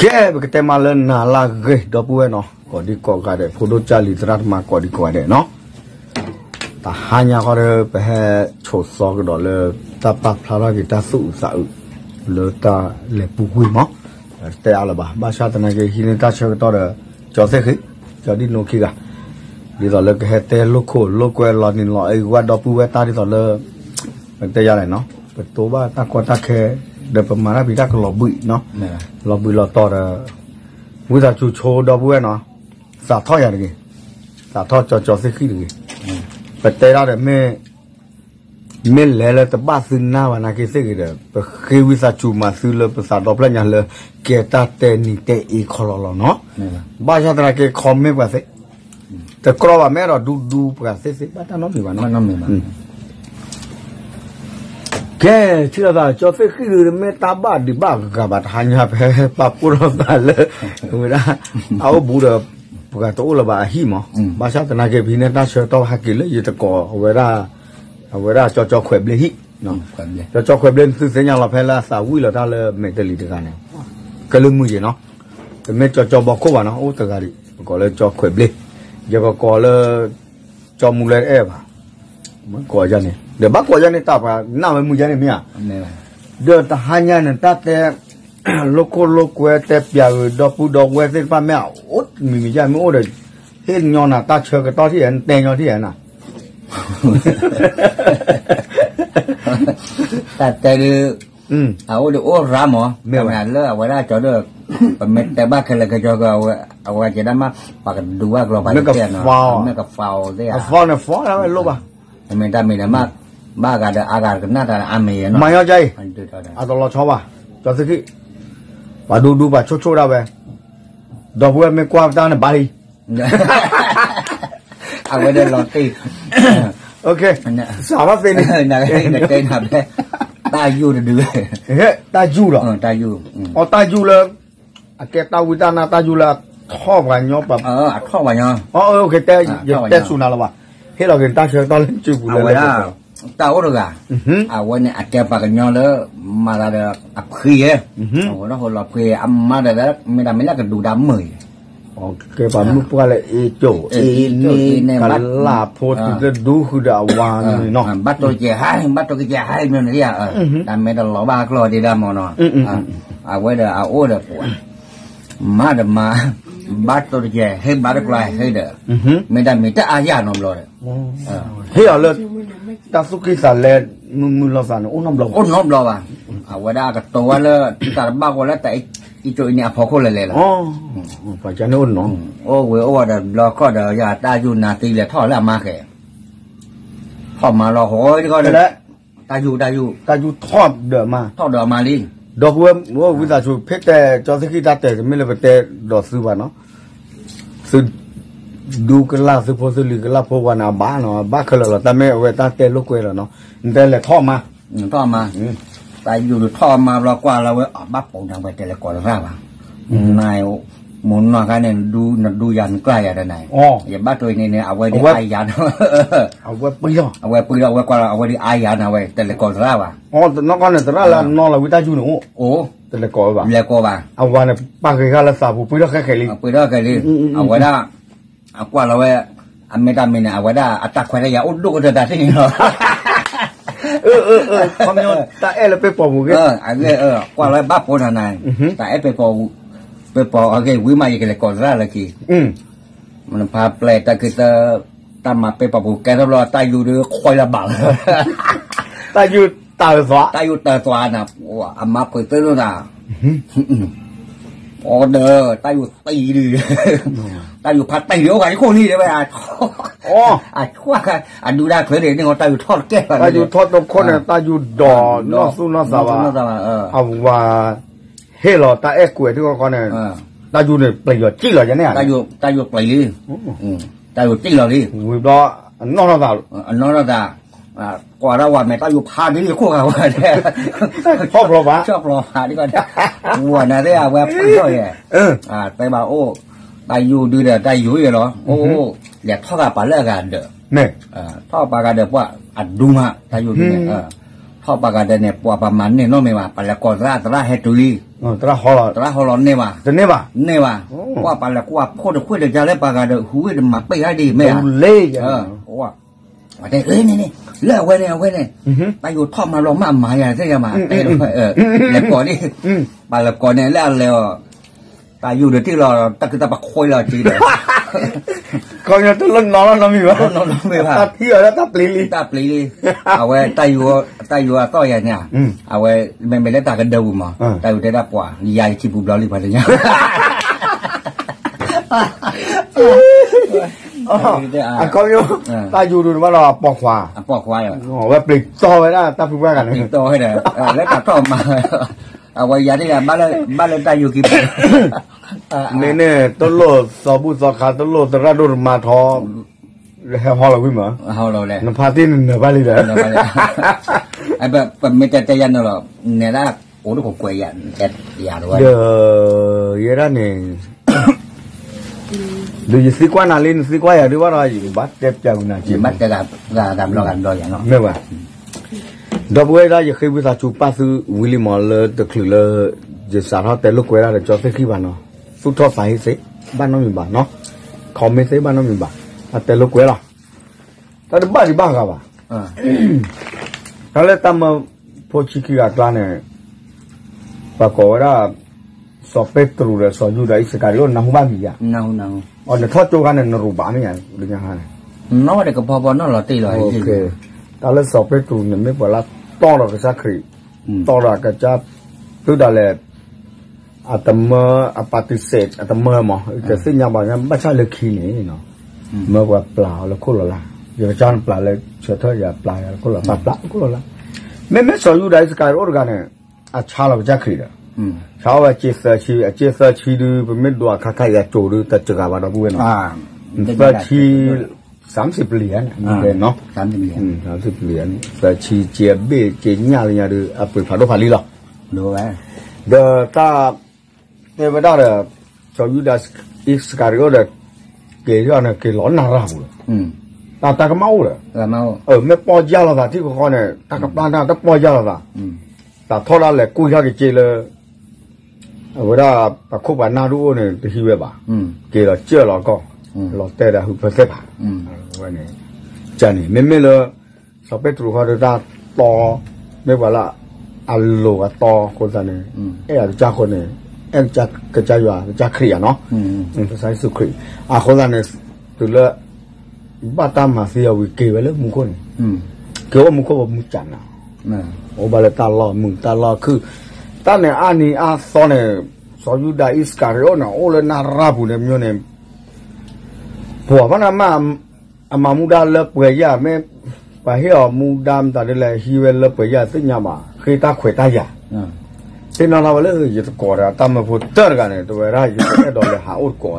ကဲ ပကတဲမးလၢနၤလၢအဂ့ၤ ဒီပုၢ်ဝဲၢ်နီၤ, ကိးဒံကိးဂၤဒဲး ဖိဒိၣ်ကၢ်လံၤသရၣ်သမါ ကိးဒံကိးဂၤဒဲးနီၤ. တဟါညါဃီဒီး ပဟဲဆိးသီကဒီးလၢ တၢ်ပာ်ဖျါထီၣ်က့ၤတၢ်သူၣ်အုးသးအုး လၢတၢ်လဲၤပူၤကွံာ်မး, တတဲအါလၢၤဘၣ်. ဘၣ်ဆၣ်သနာ်က့ ဟံးန့ၢ်တၢ်ဆၢကတီၢ်ဒီး ကၠီသ့ၣ်ဃံး ကၠီဒံၣ်နိခံဂၤ ဒ်သိးလၢကဟဲတဲလိာ်ခိၣ်လိာ်ကွဲလီၤနံၤလီၤအံၤ ဝဲဒီပုၢ်ဝဲၢ်တၢ်ဒ်သိးလၢ ပတဲယၤလဲၣ်နီၤ, ပတိၢ်ဘၣ်တၢ်ကီတၢ်ခဲ ဒီးပမၤတၢ်ဖံးတၢ်ကလီၤဘှံးနီၤ, လီၤဘှံးလီၤတီၤဒီး ဝံသးစူၤဆိဒီပုၢ်ဝဲၢ်နီၤ, စးထီၣ်ယၤတဂ့ၤ, စးထီၣ်ကၠီကၠီသ့ၣ်ဃံးတဂ့ၤ, ပတဲဒၣ်ဒီးမ့ၢ် မ့ၢ်လဲၤလၢတဘၣ်သုနၢ်ဘၣ်နာ်က့သ့ၣ်ဂ့ၤဒီး ပဃ့ဝံသးစူၤမၤသုလၢပသးဒီဖျၢၣ်ညါလၢ ကဲတၢ်တဲနံၤတဲအ့ခီလီၤလီၤနီၤ. ဘၣ်ဆၣ်သနာ်က့ comment ပှၤသ့, တကြီဘၣ် မ့ၢ်အဲၣ်ဒိးဒူဒူပှၤသ့သ့ ဘၣ်တၢ်နီတမံၤဘၣ်နီၤ. ကဲ ထံၣ်လိာ်သး ကၠီသ့ၣ်ဃံးဒုး မ့ၢ်တၢ်ဘၣ်ဒံးဘၣ်ဂၤဘၣ် တဟါညါဖဲ ပာ်ဖှိၣ်ထီၣ်သးလၢ ဝဲဒၣ် အအိၣ်ဘူးဒီး ပှၤတအိၣ်လၢၤဘၣ်အဟံၣ်မး, ဘၣ်ဆၣ်သနာ်က့ ပဟံးန့ၢ်တၢ်ဆၢကတီၢ်ဟဲက့ၤလၢယတကိး အဝဲဒၣ် အဝဲဒၣ်ကၠီကၠီခွဲးဘျ့ဟံၣ် ကၠီကၠီခွဲးဘျ့ နသုသ့ၣ်ညါလီၤ ဖဲလၢအသးဝံၣ်လီၤတၢ်လၢမဲာ်တလံၤတဂၤန့ၣ် ကလုၢ်မုၢ်ယ့ၤနီၤ, တမ့ၢ်ကၠီကၠီဘီခိၣ်ဘၣ်နီၤ, အိၣ်တဂၤဒံး ပကိးလၢကၠီခွဲးဘျ့, ယကကိးလၢ ကၠီမူလၢအဲၣ်ဘၣ်, မ့ၢ်ကိးယၤန့ၣ် ဒီးဘၣ်ကိးယၤန့ၣ် တၢ်ပှၤနၢ်ဝဲမုၢ်ယါန့ၣ်မ့ၢ်ဧါ, ဒီးတဟါညါန့ၣ် တၢ်တဲ လိာ်ခိၣ်လိာ်ကွဲ တဲပျးဂ့ၤ ဒီပုၢ်ဒီဝဲၢ်သ့ၣ်တဖၣ် မ့ၢ်အအိၣ်မံၤမံၤယါမ့ၢ်အိၣ်ဒီး ဟ့ၣ်ညီနၤတၢ်ဆၢကတီၢ်ထံၣ်ဧါ နတဲညီထံၣ်ဧါနၤ တၢ်တဲဒုး အအိၣ်ဒုးအိၣ်ရၤမး, မ့ၢ်ဝဲလၢအဝဲဒၣ်ကၠီဒီး ပမ့ၢ်တဲဘၣ်ခဲလၢာ်ခဲဆ့ အဝဲကဲဒၣ်မး ပှၤကဒုးဘၣ်ကျီၤပှၤကတဲနီၤ, မ့ၢ်ကဖီသ့ၣ်ဧါ, အဖီန့ၣ်ဖီဒၣ်ဝဲလိၣ်ဘၣ်, မ့ၢ်တၢ်မံၤဒီးမး ဘၣ်ဂၤဒီးအါဂၤကနၣ်တၢ်အါမံၤနီၤ, မၤညီကၠီအံၤ အတလီၤဆီဘၣ်, ကၠီသ့ၣ်ဃံး ပှၤဒူဒူပှၤဆိၣ်ဆိၣ်ဒၣ်ဝဲ, ဒီပုၢ်ဝဲၢ်မ့ၢ်ကွၢ်တၢ်န့ၣ်ဘၣ်လံ အဝဲဒၣ်လီၤတံၢ် စးဘၣ်သ့န့ၣ် နတဲနၤဖဲ တၢ်ယူၢ်တဒု တၢ်ယူၢ်လီၤ, တၢ်ယူၢ်, အတၢ်ယူၢ်လၢ အကဲတၢ်ဝံတၢ်နါတၢ်ယူၢ်လၢအထီၣ်ပှၤညီပှၤ, အထီၣ်ပှၤညီ, ယတဲဆူနၤလီၤဘၣ်, ဟ့ၣ်လီၤက့ၤတၢ်ဆၢကတီၢ်လၢစုပူၤလၢ တၢ်အိၣ်တဂၤ, အဝဲန့ၣ်အကဲပှၤကညီလၢ မၤသးဒီးအဖှံယဲ, အဝဲဒၣ်ဟိလီၤဖှံ အမါဒီး မ့ၢ်တၢ်မ့ၢ်လၢကဒူးတၢ်မုာ်ယဲ, ကဲပှၤမုၣ်ပှၢ်လၢအ့ၣ်ကၠိၣ်အ့ၣ်န့ၣ် ကလၢ်ဖိတုၤလၢဒူဃုာ်ဒီးအဝၤန့ၣ်နီၤ, ဘၣ်တိၢ်ကဲဟဲ ဘၣ်တိၢ်ကဲဟဲမ့ၢ်န့ၣ်ယါ, တၢ်မ့ၢ်တလီၤဘၣ်ကျီၢ်ဒံးဒၣ်မ့ၢ်နီၤ, အဝဲဒီးအအိၣ်ဒီးပှၤ မၤဒီးမၤ, ဘၣ်တိၢ်တကဲ ဟ့ၣ်ဘါတကျါဟ့ၣ်ဒီး, မ့ၢ်တၢ်မ့ၢ်တၢ်အါယၤနီတဘျီဒီး, ဟ့ၣ်အီၤလၢ တၢ်သူၣ်ကံၢ်သးလဲ မုၢ်မုၢ်လီၤသးန့ၣ် အိၣ်နီတဘျီဘၣ်, အိၣ်နီတဘျီဘၣ်, အဝဲဒၣ်ကတိၤဝဲလၢ တၢ်တဘၣ်ဃီလၢတၢ်အံၣ်ကၠိအံၤန့ၣ်အဖီခိၣ်လဲၤလဲၤလီၤ, ပှၤကန့ၣ်အိၣ်နီၤ, အိၣ်ဝဲအိၣ်ဝဲဒီးဘျီခီၣ်ဒီး ယတၢ်ယူၢ်နၤသံလဲၤထီၣ်လၢအမါဃဲ ထီၣ်မၤလီၤဟီတခီဒီး, တၢ်ယူၢ် တၢ်ယူၢ်, တၢ်ယူၢ်ထီၣ်ဒီးမါ, ထီၣ်ဒီးအမါလံ, ဒီပုၢ်ဝဲၢ် ဝံသးစူၤ ဖဲတဲကၠီသ့ၣ်ဃံးတၢ်တဲာ် တမ့ၢ်လၢပတဲဒီးသုဘၣ်နီၤ, သုဒူကလၢ် သုဖိသုလံၤကလၢ်ဖိဝဲန့ၣ် အဘၣ်နီၤ, ဘၣ်ခဲလၢာ်လီၤ, တၢ်မ့ၢ်အဝဲတၢ်တဲလိာ်ကွဲလီၤနီၤ, နတဲလဲၤထီၣ်မါ, ထီၣ်မါ, တၢ်ယူၢ်ထီၣ်မါဘျီကွၢ်လီၤဝဲ အဘၣ်ပိာ်နၤဝဲတဲလဲၤကိးသရၣ်ဘၣ်, န မိၢ်နီၢ်ခါန့ၣ် နဒူယၤနကျၢ်ယၤဒီးနၤ, ယဘၣ်တိၢ်အံၤန့ၣ်န့ၣ် အဝဲဒ်အါယၤနီၤ, အဝဲပှ့ၤလီၤ, အဝဲပှ့ၤလီၤ အဝဲကွၢ်လီၤ အဝဲဒ်အါယၤန့ၣ် အဝဲတလဲၤကိးသရၣ်ဘၣ်, နီၢ်ကီၢ်န့ၣ် သရၣ်လၢအနီၢ်လီၤဝံတၢ်ယူၢ်န့ၣ်အိၣ်, တလဲၤကိးဘၣ်, လဲၤကိးဘၣ်, အဝဲန့ၣ် ပာ်က့ၤဃာ်လၢသးပူၤ ပှ့ၤထီၣ်ခဲခဲလံ, ပှ့ၤထီၣ်ခဲလံ, အဝဲဒၣ် အကွၢ်လီၤဝဲ, အမ့ၢ်တၢ်မ့ၢ်န့ၣ် အဝဲဒၣ်အတၢ်ခွဲးတၢ်ယာ်အိၣ်ဒိၣ်ကတၢၢ်တၢ်သ့ၣ်န့ၣ်လီၤ, တၢ်အဲၣ်လၢပ့ၢ်ပိာ်ပူၤဂ့ၤ, အဂ့ၢ် ကွၢ်လီၤဝဲဘၣ်ပိာ်နၤနၤ, တၢ်အဲၣ်ပ့ၢ်ပိာ်, ပ့ၢ်ပိာ်အဂ့ၢ်ဝံၤမး ယကလဲၤကိးသရၣ်လၢခံ, မနဖးပျဲၢ်တၢ်က့ၤသၢ, တၢ်မၤပ့ၢ်ပိာ်ပူၤကဲထီၣ်ဘျီ တၢ်ယူၢ်ဒုးခွဲးလၢဘၣ်လီၤ, တၢ်ယူၢ်တၢ်သွါ, တၢ်ယူၢ်တၢ်သွါနၤ, အမါပှ့ၤသ့ၣ်နီၣ်သး အီဒီး တၢ်ယူၢ်တံၢ်ဒုး, တၢ်ယူၢ်ဖးတံၢ်ဒုး အိၣ်ဂၤတခိၣ်လံတဲဝဲ, အဆွၣ်, အဒုးဒၣ်ချ့န့ၣ် န့ၣ်တၢ်ယူၢ်ထီၣ်တကဲဘၣ်, တၢ်ယူၢ်ထီၣ်တခိၣ်န့ၣ် တၢ်ယူၢ်ဒီးနီၢ်သူၣ်နီၢ်သးဘၣ်, အဝၤ ဟ့ၣ်လီၤတၢ်အဲၣ်ကွဲးတခီဃီန့ၣ်, တၢ်ယူၢ်န့ၣ် ပျဲၢ်ယီၤကံၣ်လီၤယဲန့ၣ်, တၢ်ယူၢ်ပျဲၢ်လံ, တၢ်ယူၢ်ကံၣ်လီၤလံ, ဝံၤဘျီ အနီၢ်ထီၣ်သး, အနီၢ်ထီၣ်သး ကွၢ်ဒၣ်ဝဲမဲာ် တၢ်ယူၢ်ဖးဒုးခိၣ်ဃာ်ဝဲ, ဆီၣ်ဖျိဖး, ဆီၣ်ဖျိဖးဒ်, ဝဲနၤသ့ၣ် အဝဲပှ့ၤထီၣ်ယဲ, တဲဘၣ်အိၣ်, တၢ်ယူၢ်ဒုးဒီး တၢ်ယူၢ်ယဲလီၤ, အိၣ်, လဲၤထီၣ်ဃာ်ပာ်လၢအဂၤဒီး, ထီၣ်ပာ်ဂၤဒီးပှၤအဒူမး တၢ်ယူၢ်ဒုးန့ၣ်, ထီၣ်ပှၤဂၤဒဲးန့ၣ် ပှၤပှၤမၤန့ၢ်နီတမံၤဘၣ်, ပှၤလဲၤကိးသရၣ် သရၣ်ဟဲတုၤလံ, သရၣ်ဟီလီၤ, သရၣ်ဟီလီၤန့ၢ်ဘၣ်, တန့ၢ်ဘၣ်, န့ၢ်ဘၣ်, ပှၤပှၤလဲၤကွၢ်ဖိတခွ့ၣ်တကါလၢပှၤဂၤဒီး ဟူးဝ့ၢ်တမၤပ့ၢ်ဂၤဒ်မ့ၢ်ဧါ, ပှၤတဲန့ၣ်န့ၣ်, လၢအဝဲန့ၣ် အဝဲန့ၣ်, တၢ်ယိၤထီၣ်မၤလီၤမၢ်မၤယၤသ့ၣ်ညါမး, လဲၤကိးန့ၣ်, ပှၤလဲၤကိးန့ၣ် လၢအလဲၤအီၤ တၢ်ယိၤဒုးတ့ၢ်လီၤ တၢ်ခုတၢ်ပခွဲလီၤက့ဒီး, ခီပညီတလိၣ်နီၣ်လီၤနီတမံၤဘၣ်, တၢ်ထံၣ်အီၤလၢတၢ်ပျံၤလံ, တၢ်ပျံၤလံ, အဝဲ တၢ်ယိၤအသီၣ်ယၤန့ၣ်, အဝဲ မ့မ့ၢ်လၢတၢ်ကဒၢပူၤမး, တၢ်ယိၤတဲဒၣ်ပှၤ ယၤယခံပူၤဘျီလံပှၤတညါ, အခီပညီ, တၢ်ယိၤဒုးန့ၣ်ဘၣ်ဒီးအပိာ်ခွါ, အပိာ်ခွါ, အဝဲပျံၤတီဝဲဒၣ်တၢ်ဖုပှၢ်ဂၤန့ၣ်, ပျံၤတီဝဲဒၣ်, လၢတၢ်ထီၣ်မၤ, အဝဲယၤဒ်ယၤ ဘၣ်လၢတၢ်ယိၤက့ၤပူၤ မ့ၢ်န့ၣ် တလိၣ်သီဘူၣ်သီခါ တလိၣ်သရၣ်ဒိၣ်တမၤထီ, ဟဲဟီလီၤဝံၤမး, နဖါတံၢ်နနၢၤဘၣ်လံဒီး, ပမ့ၢ်တဲတဲယၤန့ၣ်လီၤ, နဲဒၣ်အိၣ်တခိးကွဲးယၤ, ဒီးယဲဒၣ်န့ၣ်, ဒီးယသံကွၢ်နၤလံ နသံကွၢ်ယၤဒုးဘၣ်ဒီး ယကဘၣ်တဲပျးဝံၤနၤက့, မ့ၢ်ဘၣ်, ဒီပုၢ်ဝဲၢ်ဒၣ် ယဃ့ဝံသးစူၤပာ်သုဝံၤလံမး လၢတချုးလၢ ယစးထီၣ်တဲလိာ်ကွဲဒၣ်ဒီးကၠီသ့ၣ်ခံဘၣ်နီၤ, သူၣ်ထီၣ်သးဟ့သ့, ဘၣ်နီတမံၤဘၣ်နီၤ, ခီမ့ၢ်သ့ဘၣ်နီတမံၤဘၣ်, အတဲလိာ်ကွဲလီၤ, တၢ်တဘၣ်ဒံးဘၣ်ဂၤဘၣ်, တၢ်လၢတၢ်မၢဖိဆံခံဂၤအကျါန့ၣ်, ပှၤကိးဝဲဒၣ် စီၤပ့းတရူးဒီးစီၤယူဒၤအံၣ်စကၤရံၤအိၣ် နၢ်ဟူဘၣ်မံၤဧါ, နၢ်ဟူ, နထီၣ်ကၠိခါန့ၣ် နရူးဘၣ်မ့ၢ်ဧါ, လၢညါခါန့ၣ်, နီၢ်ဝဲဒီးကဖီဖီနီၢ်လီၤတံၢ်လီၤ, တၢ်လၢစီၤပ့းတရူးန့ၣ် မ့ၢ်ပှၤလၢတီဒီးကစၢ်ခရံာ်, တီဒီးကစၢ်, တုၤဒၣ်လဲာ် အတမၢအပာ်တံၢ်စဲး အတမၢမး တသ့ၣ်ညါဘၣ် ဘၣ်ဆၣ်လၢခံန့ၣ်, မၢပှၤပျၢ်အီၤလၢခိၣ်လီၤလၢ်, ယကစၢ်န့ၣ်ပျၢ်လၢဆၢထၢၣ်ယၤပျၢ်ယၤလၢခိၣ်လီၤ, ပှၤပျၢ်ခိၣ်လီၤလၢ်, မ့မ့ၢ်စီၤယူဒၤအံၣ်စကၤရံၤအိၣ်တဂၤန့ၣ်, အဆါလီၤကစၢ်ခရံာ်ဒီး, ဆါဝဲအစ့သၢဆံ, အစ့သၢဆံဒုး ပမ့ၢ်ဒွးခါခါယၤကိၤဒုး တစှၤဘၣ်ဒီပုၢ်ဝဲၢ်နီၤ, သၢဆံ စၢမ်စံးပလံၤဧါန့ၣ်, စၢမ်စံးပလံၤဧါန့ၣ်, သၢဆံ စ့အဘ့ၣ်စ့ညၣ်လၢညါဒုး အပှ့ၤဖးဒိၣ်ဖးလံလီၤ, ဒီးတၢ် တဲဝဲဒၣ်ဒီး စီၤယူဒၤအံၣ်စကၤရံၤအိၣ်ဒီး က့ၤထီၣ်န့ၣ် က့ၤလီၤနၢ်ရၢ်ပူၤလီၤ, တၢ်တၢ်ကမၣ်အိၣ်ဒီး, မ့ၢ်ပီၢ်ယၢ်လိာ်သးထံၣ်ဃီဃီန့ၣ် တၢ်ကပျၢ်တၢ်တပီၢ်ယၢ်လိာ်သး, တၢ်ထီၣ်ဒၣ်လဲာ်ကွံာ်ထီၣ်က့ၤက့လၢ အဝဲဒၣ်ပှၤခိၣ်ပှၤနၢ်ဒိၣ်အိၣ်န့ၣ် တဟံးဝဲဘၣ်, က့ၤလီၤစၢၢ်လီၤကီၢ်, လီၤတဲာ်ဒီးဟုးဖၢသ့ၣ်ဘၣ်, ဝဲန့ၣ်, ကန့ၣ် မ့မ့ၢ်လၢ စီၤပ့းတရူးဃီဒီးတၢ်တီ, မ့ၢ်ပှၤလၢအလိၤအတီအဃိသတးန့ၣ်, အဲၣ်အကစၢ်ဃိန့ၣ်, အဲၣ်ကစၢ်ယွၤ ကစၢ်ခရံာ်ဧါနီၤ, ကစၢ်ယ့ၣ်ၡူးခရံာ်, အဃိသတးန့ၣ်, တုၤလၢ ဘၣ်တၢ်မၤသံအီၤဝံၤက့ၤဝဲလၢမူခိၣ်န့ၣ်, က့ၤအိၣ်မူခိၣ်ပမူကၢ်နၤ, အိၣ်ဘၣ်လၢတၢ်လီၢ်မုာ်တၢ်လီၢ်ခုၣ်, တၢ်န့ၣ်အါနံၤအါသီန့ၣ်, စီၤယူဒၤအံၣ်စကၤရံၤအိၣ်န့ၣ် အိၣ်လၢနၢ်ရၢ်ပူၤန့ၣ် မ့ၢ်န့ၣ်, ပှၤဘၣ်နမး အမၤမူဒါလၢပှဲၤယၢ် မ့ၢ်ပှၤဟ့ၣ်အီၤမူဒါမတၤဒ်လဲၣ် ဟံးဝဲလၢပှဲၤယၢ်သ့ၣ်ညါဘၣ် ဃ့တၢ်ခွဲးတၢ်ယာ်, သ့ၣ်နီၣ်ထီၣ်ဝဲလၢယသကိးဒီး တၢ်မၢဖိတၢၢ်တဂၤန့ၣ် တဝဲဒၣ်ယအဲၣ်ဒိးလဲၤဟးအိၣ်သကိး,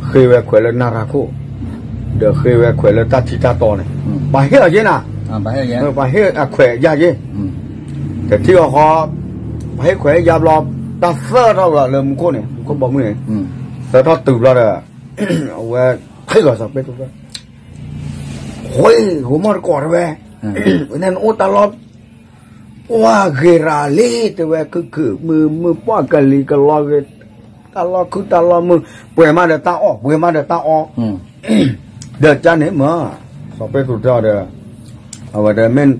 ဃ့ဝဲခွဲးလၢနၢ်ရၢ်ခိၣ်, ဒီးဃ့ဝဲခွဲးလၢတၢ်ထံတၢ်တီန့ၣ်, ပှၤဟ့ၣ်အီၤက့နၤ, ပှၤဟ့ၣ်အခွဲးအယာ်က့, တထံၣ်အီၤဃီ, ပှၤဟ့ၣ်ခွဲးဟ့ၣ်ယာ်ဘျီ, တၢ်သၢထီၣ်ဝဲလၢမူခိၣ်န့ၣ် မူခိၣ်ဘီမုၢ်န့ၣ်, သၢထီၣ်တုၤဘျီဒီး အဝဲဟ့ၣ်လီၤစီၤပ့းတရူး, ဃ့, ဂိၤမီၢ်တကိးတဲဝဲ, နအိၣ်တၢ်လီၢ်, ပှၤဂ့ၤရၤလံ တဲဝဲ ခုၣ်ခုၣ်မုာ်မုာ် ပှၤကလံၤကလီဂ့ၤ, တၢ်လီၢ်ခုၣ်တၢ်လီၢ်မုာ်, ပှဲၤမးဒီးတၢ်အီၣ် ပှဲၤမးဒီးတၢ်အီ, ဒီးကန့ၣ်မး, စီၤပ့းတရူးတဲအီၤဒီး, အဝဲတဲ မ့ၢ်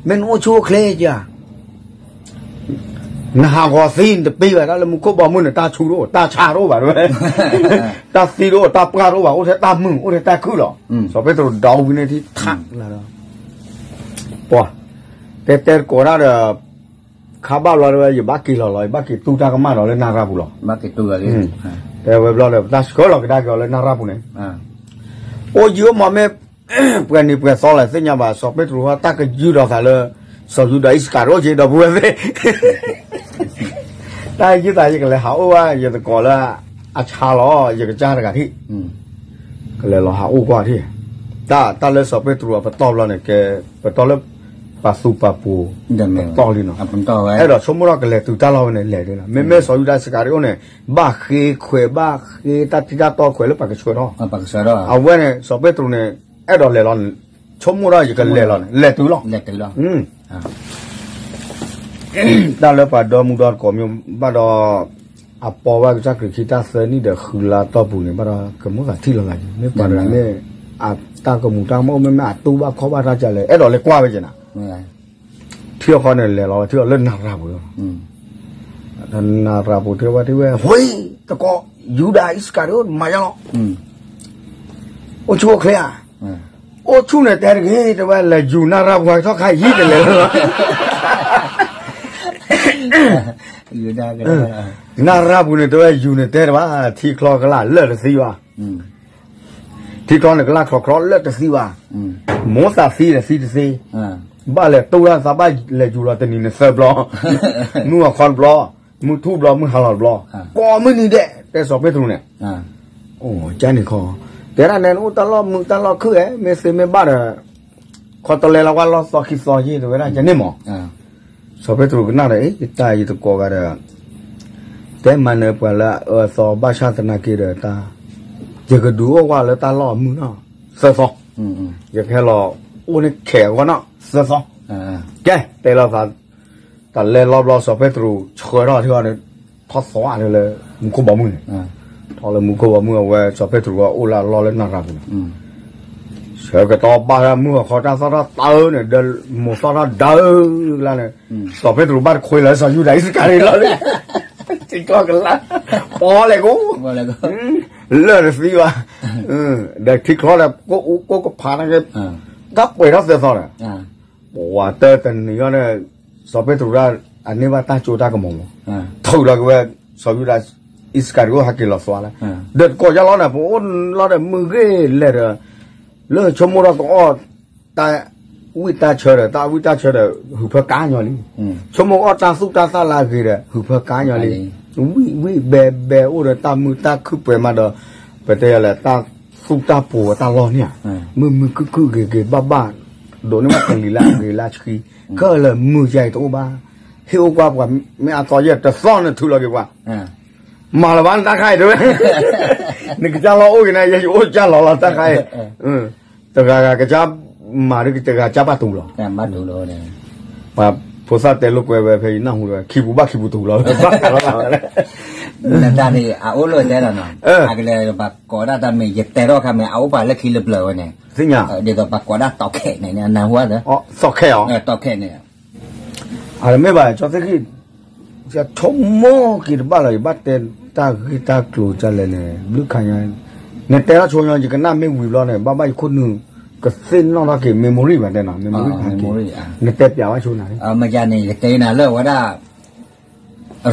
နအိၣ်ဆူၣ်အိၣ်ချ့ဧါ နဟးဂီၤသံနတပ့ၤဘၣ် တၢ်လၢမူခိၣ်ဘီမုၢ်န့ၣ် တၢ်ဆူၣ်တအိၣ် တၢ်ဆါတအိၣ်ဘၣ်တဲဝဲ, တၢ်သံတအိၣ် တၢ်ပှၢ်တအိၣ်ဘၣ် အိၣ်ထဲတၢ်မုာ် အိၣ်ထဲတၢ်ခုၣ်လီၤ. စီၤပ့းတရူးဒီးဝံၤန့ၣ်ထံၣ်ထးလၢ, ပှၤ, တဲတဲတကိးတၢ်ဒီး, ခါဘၣ်ဘျီတဲဝဲ ယဘၣ်က့ၤလီၤလီၤ ယဘၣ်က့ၤတူၢ်တၢ်ကမၣ်ဒီးလၢနၢ်ရၢ်ပူၤလီၤ. တဲဝဲဘျီဒီး ပတၢ်ဆှၢလီၤကဒါက့ၤအီၤလၢနၢ်ရၢ်ပူၤန့ၣ်, အိၣ်ယံာ်အိၣ်မးမ့ၢ် ပှဲၤနံၤပှဲၤသီလဲၣ်သ့ၣ်ညါဘၣ် စီၤပ့းတရူးဟီ တၢ်ကယုၢ်ဒီးသးလၢ စီၤယူဒၤအံၣ်စကၤရံၤအိၣ်က့ၤဒီပုၢ်ဝဲၢ်သ့ၣ်, တၢ်ယုၢ်သးယကလဲၤဟးအိၣ်ဝဲ ယသကိးလၢ အဆါလီၤ ယကစၢ်တဂၤထံၣ်, ကလဲၤလီၤဟးအိၣ်ကွၢ်ထံၣ်, တၢ်တၢ်လၢစီၤပ့းတရူးအပတီၢ်ဘျီန့ၣ် ကဲပတီၢ်လၢ ပာ်သူၣ်ပာ်ပူၤ ပတီၢ်လံနီၤ, အဲၣ်ဒိးဆိကမိၣ်ထီၣ်ကလဲၤတုၤတၢ်လီၢ်ဝဲန့ၣ် လဲၤဒၣ်လီၤ မ့မ့ၢ်စီၤယူဒၤအံၣ်စကၤရံၤအိၣ်န့ၣ် ဘၣ်ဃ့ခွဲးဘၣ်ဃ့တၢ်ထံတၢ်တီခွဲးလၢပှၤကဆှၢထီၣ်, အဝဲန့ၣ် စီၤပ့းတရူးန့ၣ် အဲၣ်ဒိးလဲၤလီၤန့ၣ်, ဆိကမိၣ်ထီၣ်ယကလဲၤလီၤန့ၣ် လဲၤတုၤလီၤ, လဲၤတုၤလီၤ, တၢ်လၢပှၤဒီမုၢ်ဒီတကိးမ့ၢ်ဘၣ်ဒီး အပိာ်ဝဲကစၢ်ခရံာ်ခံတၢ်သၢနံၣ်ဒီးဃုလါတီၢ်ပူၤန့ၣ် ဘၣ်ဒီးကမူသးထံၣ်လိာ်သးက့ၤ မ့ၢ်ပှၤတဂၤမ့ၢ် အတၢ်ကမူၤတၢ်ကမၣ်အိၣ် မ့မ့ၢ်အတူၢ်ဘၣ်ခီၣ်ဘၣ်တၢ်ကလဲၣ် အဲၣ်ဒိးလဲၤကွၢ်ဝဲက့ၤနၤ ထံၣ်ဃီန့ၣ် လဲၤလီၤဝဲထံၣ်အီၤလၢနၤရၤပူၤလီၤ. နၤရၤပူၤထံၣ်ဝဲထံၣ်ဝဲ ဝ့ၢ် သကိး ယူဒၤအံၣ်စကၤရံၤအိၣ် မၤယါလီၤ အိၣ်ဆူၣ်အိၣ်ချ့ဧါ, အိၣ်ဆူၣ်န့ၣ်တဲတဂ့ၤ တဲဝဲလဲၤယူၤနၤရၤပူၤဟဲထီၣ်ခါယံၤတလဲၤလီၤ. နၤရၤပူၤန့ၣ်တဲဝဲယူၤန့ၣ်တဲတဘၣ် ထံချီကလၢ်လၢာ်တသံဘၣ် ထံချီန့ၣ် ကလၢ်ချီချီလၢာ်တသံဘၣ်, မိၢ်သးသံဒီးသံတသ့, ဘၣ်လဲၤတူၢ်တၢ်သးဘၣ်လဲၤယူၤလီၤတနံၤန့ၣ်သၢဘျီ, မုၢ်ဂီၤခီတဘျီ, မုၢ်ထူၣ်ဘျီ မုၢ်ဟါလီၤတဘျီ, ကိးမုၢ်နံၤဒဲး တဲစီၤပ့းတရူးန့ၣ်, အိၣ်ကန့ၣ်ခီ, တဲဒၣ်နဲနအိၣ်တၢ်လီၢ်မုာ်တၢ်လီၢ်ခုၣ်ဧဲ မ့ၢ်သ့မ့ၢ်ဘၣ်ဒီး ခီတလဲလီၤကွၢ်လီၢ်သီခံသီယ့ၢ် တဲဝဲဒၣ်ကန့ၣ်မး စီၤပ့းတရူးကနၣ်ဒီး အ့ ယတၢ်ယတကိးဂၤဒီး တဲမၤနၢၤပှၤလၢအအၢအသီ ဘၣ်ဆၣ်သနာ်က့ဒီးတၢ် ယကဒုးအိၣ်ဝဲလၢတၢ်လီၢ်အမုာ်နီၤ သၢသီ, ယကဟဲလီၤအိၣ်န့ၣ်ခဲအဂီၢ်နီၤ သၢသီ, ကဲ တဲလီၤသး တၢ်လဲၤလီၤဘျီ စီၤပ့းတရူးဆှၢထီၣ်ထံအီၤန့ၣ် ထီၣ်သီအါလၢ မူခိၣ်ဘီမုၢ်န့ၣ်, ထီၣ်လၢမူခိၣ်ဘီမုၢ်အဝဲ စီၤပ့းတရူးအအိၣ်လၢအလီၢ်လၢနၤရၤပူၤန့ၣ် ဆၢကတီၢ်ဘၣ်လၢမုၢ်ဂီၤခီတၢ်သီၣ်ထီၣ်တၢ်အၢန့ၣ် ဒီးမိၢ်သီၣ်ထီၣ်ဒၢလၢန့ၣ်, စီၤပ့းတရူးဘၣ်တခွ့လၢစီၤယူဒၤအံၣ်စကၤရံၤလီၤလံ, ထံချီကလၢ်, ပီလဲၣ်ကိး, လၢာ်တသံဘၣ်, ဒီးထံချီဒီး ကိၣ်အူကိၣ်ကဖးန့ၣ်က့, တၢ်ပှဲၤထီၣ်သၢသီဒီး ပှၤတၢတနံၤအံၤန့ၣ် စီၤပ့းတရူးဒၣ် အန့ၢ်ဘၣ်တၢ်ကၠိတၢ်ကမီၤမး, ထုးလီၤက့ၤဝဲ စီၤယူဒၤ အံၣ်စကၤရံၤအိၣ်ဟဲက့ၤလီၤသွါလၢ, ဒီးတကိးယါလီၤန့ၣ် ပအိၣ်လီၤဒီးမုၢ်ဂ့ၤလဲၣ်ဒီး, လၢဆိကမိၣ်ထီၣ်ကအီၣ် တၢ်ဝံၣ်တၢ်ဆၢဒီး တၢ်ဝံၣ်တၢ်ဆၢဒီး ဟုးဖၢကါညီလံ, ဆိကမိၣ်အီၣ်တၢ်သူၣ်တၢ်သၣ်လၢအဂ့ၤဒီး ဟုးဖၢကါညီလံ, ဝံၣ်ဝံၣ်ဘဲဘဲအိၣ်ဒီးတၢ်မုာ်တၢ်ခုၣ်ပှဲၤမးဒီး, ပတဲယၤလဲၣ် တၢ်သူၣ်တၢ်ပိာ်ဝဲတၢ်လီၢ်န့ၣ်ဧါ, မုာ်မုာ်ခုၣ်ခုၣ်ဂ့ၤဂ့ၤဘၣ်ဘၣ်, ဒိးန့ၢ်ဘၣ်ကလံၤလၢအဂ့ၤလၢအဆှံ, ခဲလၢာ်မုာ်ယါအံၤတအိၣ်ဘၣ်, ဟ့ၣ်အိၣ်ကွၢ်ပှၤမ့ၢ်အသီယဲၢ်တသီန့ၣ်ထုးလီၤက့ၤပှၤ, မၤလၢၤဘၣ်နတၢ်ခါအံၤတဲဝဲ, နကစၢ်လီၤအိၣ်ဂ့ၤန့ၣ် ယအိၣ်ကစၢ်လီၤလီၤတၢ်ခါအံၤ, တဂၤဂၤကစၢ်မၤဒ်တဂၤကစၢ်ဘၣ်တူၢ်လီၤ, ဖိသၣ်တဲလိာ်ကွဲဝဲဖဲယနၢ်ဟူဒီး ခံပူၤဘၣ်ခံပူၤတူၢ်လီၤ, နတၢ်န့ၣ် အအိၣ်လၢတဲဒီးနီၤ, အကလဲၤပှၤကိးဒၣ်တၢ်မ့ၢ် ယတဲထီၣ်ခါမ့ၢ် အအိၣ်ပှၤလၢခံလၢပျၢၤဝဲန့ၣ်, ဒ်သိးပှၤကိးဒၣ်တီခဲးန့ၣ် နၢ်ဟူဧါ, တီခဲးန့ၣ် အတမ့ၢ်ဘၣ် ကၠီသ့ၣ်ဃံၣ်, ယဆိကမိၣ်က့ၤတဘၣ်လီၤ ယဘၣ်တဲတၢ်ဂ့ၢ်တၢ်ကျိၤဒ်လဲၣ်န့ၣ် ဘျုးခါညါ, နတဲထီၣ်ဆိညီ ယကနၣ်မ့ၢ်ဝံၤဘျီန့ၣ် ဘၣ်ဘၣ်ယခိၣ်နူာ် ကသ့ၣ်နီၣ်ထီၣ်က့ၤ memory ဘၣ်တဲနီၤ memory ဖးက့ၤ, နတဲပျးဘၣ်ဆိနၤ, မ့ၢ်ယၤန့ၣ် ယတဲနၤလၢဝဲဒၣ်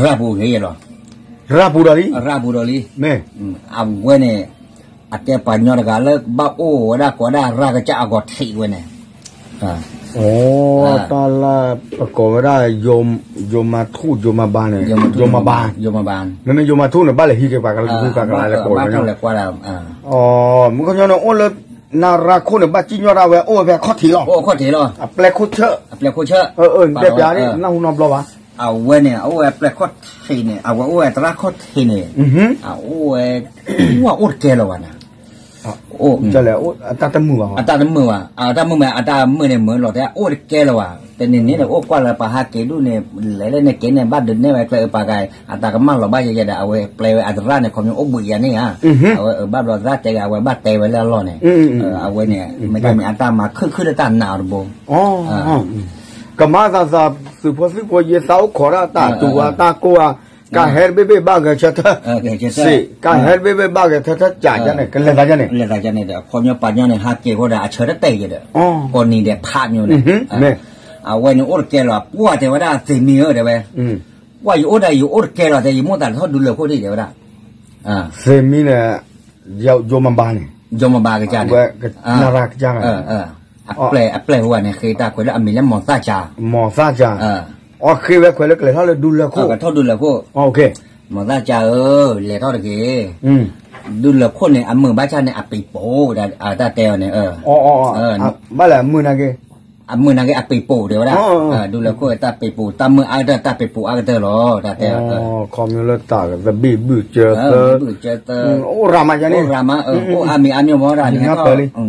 ရၤပူၤဂ့ၤလီၤ, ရၤပူၤဒီးလံ, ရၤပူၤဒီးလံ, မ့ၢ်, အဝဲန့ၣ် အကဲပှၤကညီတဂၤလၢဘၣ်အိၣ်ဝဲဒၣ်ကိးဝဲဒၣ်ရၤကစၢ်အဂီၤထံးဝဲန့ၣ်, အိ တၢ်လၢပကိးဝဲဒၣ် ယိၤမၤထူၣ် ယိၤမၤဘါန့ၣ်, ယိၤမၤဘါ, မ့မ့ၢ်ယိၤမၤထူၣ်န့ၣ် ဘၣ်လဲၤဟံးက့ၤပှၤကလုာ်ပှၤကလါလဲၤကိးဝဲ, အိ မုၢ်ကညီန့ၣ် အိၣ်လၢ နရၤခိၣ်န့ၣ် ဘၣ်စံၣ်ညီၣ်ဒၣ်ဝဲ အိၣ်ဝဲဖဲအခီၣ်ထံးလီၤ, အခီၣ်ထံးလီၤ, အပျဲၢ်ခိၣ်ဆၢ, အပျဲၢ်ခိၣ်ဆၢ, တဲပျးန့ၣ် နၢ်ဟူနီတဘျီဘၣ်, အဝဲန့ၣ် အအိၣ်ဝဲအပျဲၢ်ခီၣ်ထံးန့ၣ် အဝဲအိၣ်ဝဲသရၣ်ခီၣ်ထံးန့ၣ်, အအိၣ်ဝဲ, အိၣ်ဝဲအိၣ်တကဲလၢၤဘၣ်န့ၣ်, အိၣ်, အတၢ်တမုာ်ဘၣ်, အတၢ်တမုာ်ဘၣ်, အတၢ်မုာ်မး အတၢ်မုာ်န့ၣ် မုာ်လီၤတဲ အိၣ်တကဲလၢၤဘၣ်, တနံၤန့ၣ် အိၣ်ကွၢ်လၢပှၤဟးက့ၤဒူၣ်န့ၣ် လဲၤလၢန့ၣ်က့ၤန့ၣ် ဘၣ်ဒုးနဲၣ်ဝဲကျဲအပှၤဂၤ အတၢ်ကမၣ်လီၤဘၣ်ယဲယဲဒီး အဝဲပျဲဝဲအသရၣ်န့ၣ် ခီပညီအိၣ်ဘှံးယဲန့ၣ်ဧါ, အဝဲဘၣ်ဘျီသရၣ်တဲဂ့ၤ အဝဲဘၣ်တဲဝဲလၢအလီၢ်န့ၣ်, အဝဲန့ၣ် မ့ၢ်တၢ်မ့ၢ်အတၢ်မၤခုၣ်ခုၣ်လၢတၢ်နာ်အီၤတဘိ ကမၤသးသး သုးဖိသံၣ်ဖိ ယသးအိၣ်ခိးဒၣ်တၢ်တူၢ်ဝါတၢ်ကိၢ်ဝါ, ကဟဲတဘ့ၣ်ဘ့ၣ်ဘၣ်ဂဲၤဆၢထၢၣ်, စ့ၢ်, ကဟဲတဘ့ၣ်ဘ့ၣ်ဘၣ်ဂဲၤဆၢထၢၣ် ကၠးကၠၢန့ၣ် ကလဲၤသးကၠၢန့ၣ်, လဲၤသးကၠၢန့ၣ်ဒီး အခီပညီပှၤကညီန့ၣ် ဟးက့ၤဃိဒီး အဆၢတတဲာ်ယဲဒီး, ကိးနံၤဒဲးဖးမ့ၢ်န့ၣ်, အဝဲန့ၣ်အိၣ်တကဲလီၤ ပှၢ်တဲဝဲဒၣ် သ့ၣ်မံၤဧၢ တဲဝဲ, ပှၢ်ယအိၣ်ဒီးယအိၣ်တကဲလီၤ တဲ ယမိၣ်သးထီၣ်ဒူလၢၢ်ခိၣ်ဒံး တဲဝဲဒၣ်, သ့ၣ်မံၤန့ၣ် ယိၤမၤဘါန့ၣ်, ယိၤမၤဘါကစၢ်န့ၣ်, နရၤကစၢ်န့ၣ်, အပျဲၢ်, အပျဲၢ်ဟူဂၤန့ၣ် ဃ့တၢ်ခွဲးလၢအမံၤလၢ မီၤသၣ်ကၠၢ, မီၤသၣ်ကၠၢ, အီၤဃ့ဝဲခွဲးလၢကလဲၤထီၣ်လၢဒူလၢၢ်ခိၣ်, ကထီၣ်ဒူလၢၢ်ခိၣ်, မီၤသၣ်ကၠၢဧၢ, လဲၤထီၣ်တဂ့ၤ, ဒူလၢၢ်ခိၣ်န့ၣ် အမုာ်ဘၣ်ဆၣ်န့ၣ် အပံၤပိာ်, တၢ်တဲအီၤန့ၣ်, ဘၣ်လဲၣ်အမုာ်နာ်က့ၤ, အမုၢ်နၤက့အပ့ၤပိာ်တဲဝဲဒၣ်, ဒူလၢခိၣ်တၢ်ပ့ၤပိာ် တၢ်မုၢ်အါကတၢၢ် တၢ်ပ့ၤပိာ်အါကတၢၢ်လီၤ တၢ်တဲ, ခီဖျိလၢတၢ်သဘံၣ်ဘုၣ်စၢၤသၢ, အိၣ်ရၤမးန့ၣ်, အိၣ်ရၤမး, အိၣ်အါမံၤအါမံၤမီၢ်ဒၣ်န့ၣ်,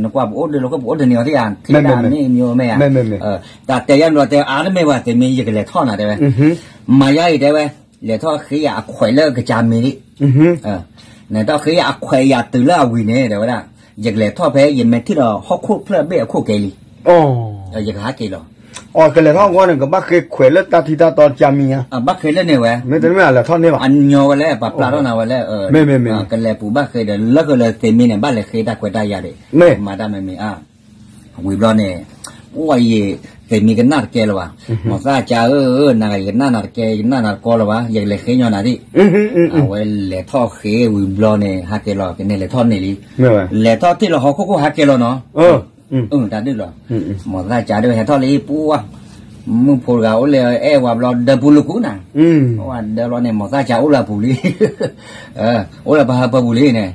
နကွၢ်ပအိၣ်ဒုးလီၤခိၣ် ပအိၣ်တန့ၢ်အီၤသ့ဧါ, ထံတၢ်မ့ၢ်မ့ၢ်မ့ၢ်ဧါ, တၢ်တဲယါန့ၣ်လီၤတဲ အါတမ့ၢ်ဘၣ် သ့ၣ်မ့ၢ်ယကလဲၤထီၣ်နၤတဲဝဲ, မၤယါအံၤတဲဝဲ, လဲၤထီၣ်ဃ့ယၤအခွဲးလၢကစၢ်မ့ၢ်လံ နထီၣ်ဃ့ယၤအခွဲးယၤတုၤလၢအဝံၤန့ၣ် တဲဝဲဒၣ်, ယကလဲၤထီၣ်ဖဲယမဲာ်ထံၣ်ဒီးဟီၣ်ခိၣ်ဖျၢၣ်ဘ့ၣ်အခိၣ်ကဲလံ, ယကဟးက့ၤလီၤ, အကလဲၤထီၣ်အဂီၢ်န့ၣ် ကဘၣ်ဃ့ခွဲးလၢတၢ်ထံတၢ်တီကစၢ်မံၤညါ, ဘၣ်ဃ့လၢန့ၣ်ဝဲ, မ့တမ့ၢ်အလဲၤထီၣ်န့ၢ်ဘၣ်, အညီဝဲလဲၣ် ပှၤပျၢ်ထီၣ်နၤဝဲလဲၣ်, မ့မ့ၢ်, ကလဲၤပူၤဘၣ်ဃ့ဒီး လၢကလဲၤသ့ၣ်မံန့ၣ် ဘၣ်လဲၤဃ့တၢ်ခွဲးတၢ်ယာ်ဒံး, မၤတၢ်မ့မ့ၢ်အါ ဝံၤဘျီန့ၣ်, အိၣ်ယံၤ, သ့ၣ်မံကနၣ်တကဲလၢၤဘၣ်, မိၢ်သၣ်ကၠါဧၢ, နၤဂ့ၤကနၣ်နၤတကဲ ယကနၣ်နၤတကဲလၢၤဘၣ် ယကလဲၤဃ့ညီနၤဒံး, အဝဲလဲၤထီၣ်ဃ့ဝံၤဘျီန့ၣ် ဟးက့ၤလီၤ ကန့ၣ်လဲၤထီၣ်န့ၣ်လံ, လဲၤထီၣ်ထံၣ်လီၤဟီၣ်ခိၣ်ခိၣ်ဟးက့ၤလီၤနီၤ, တၢ်ဒုးလီၤ, မိၢ်သၣ်ကၠါဒုးဟဲထီၣ်လံပူၤ, မုၣ်ဖိတဂၤအိၣ်လၢအဲၣ်ဝဲဘျီဒၢပူၤလူၤကူနၤ, ဒၢဘျီန့ၣ် မိၢ်သၣ်ကၠါအိၣ်လၢအပူၤလံ, အိၣ်လၢပှၤဟၢဖၢပူၤလံန့ၣ်,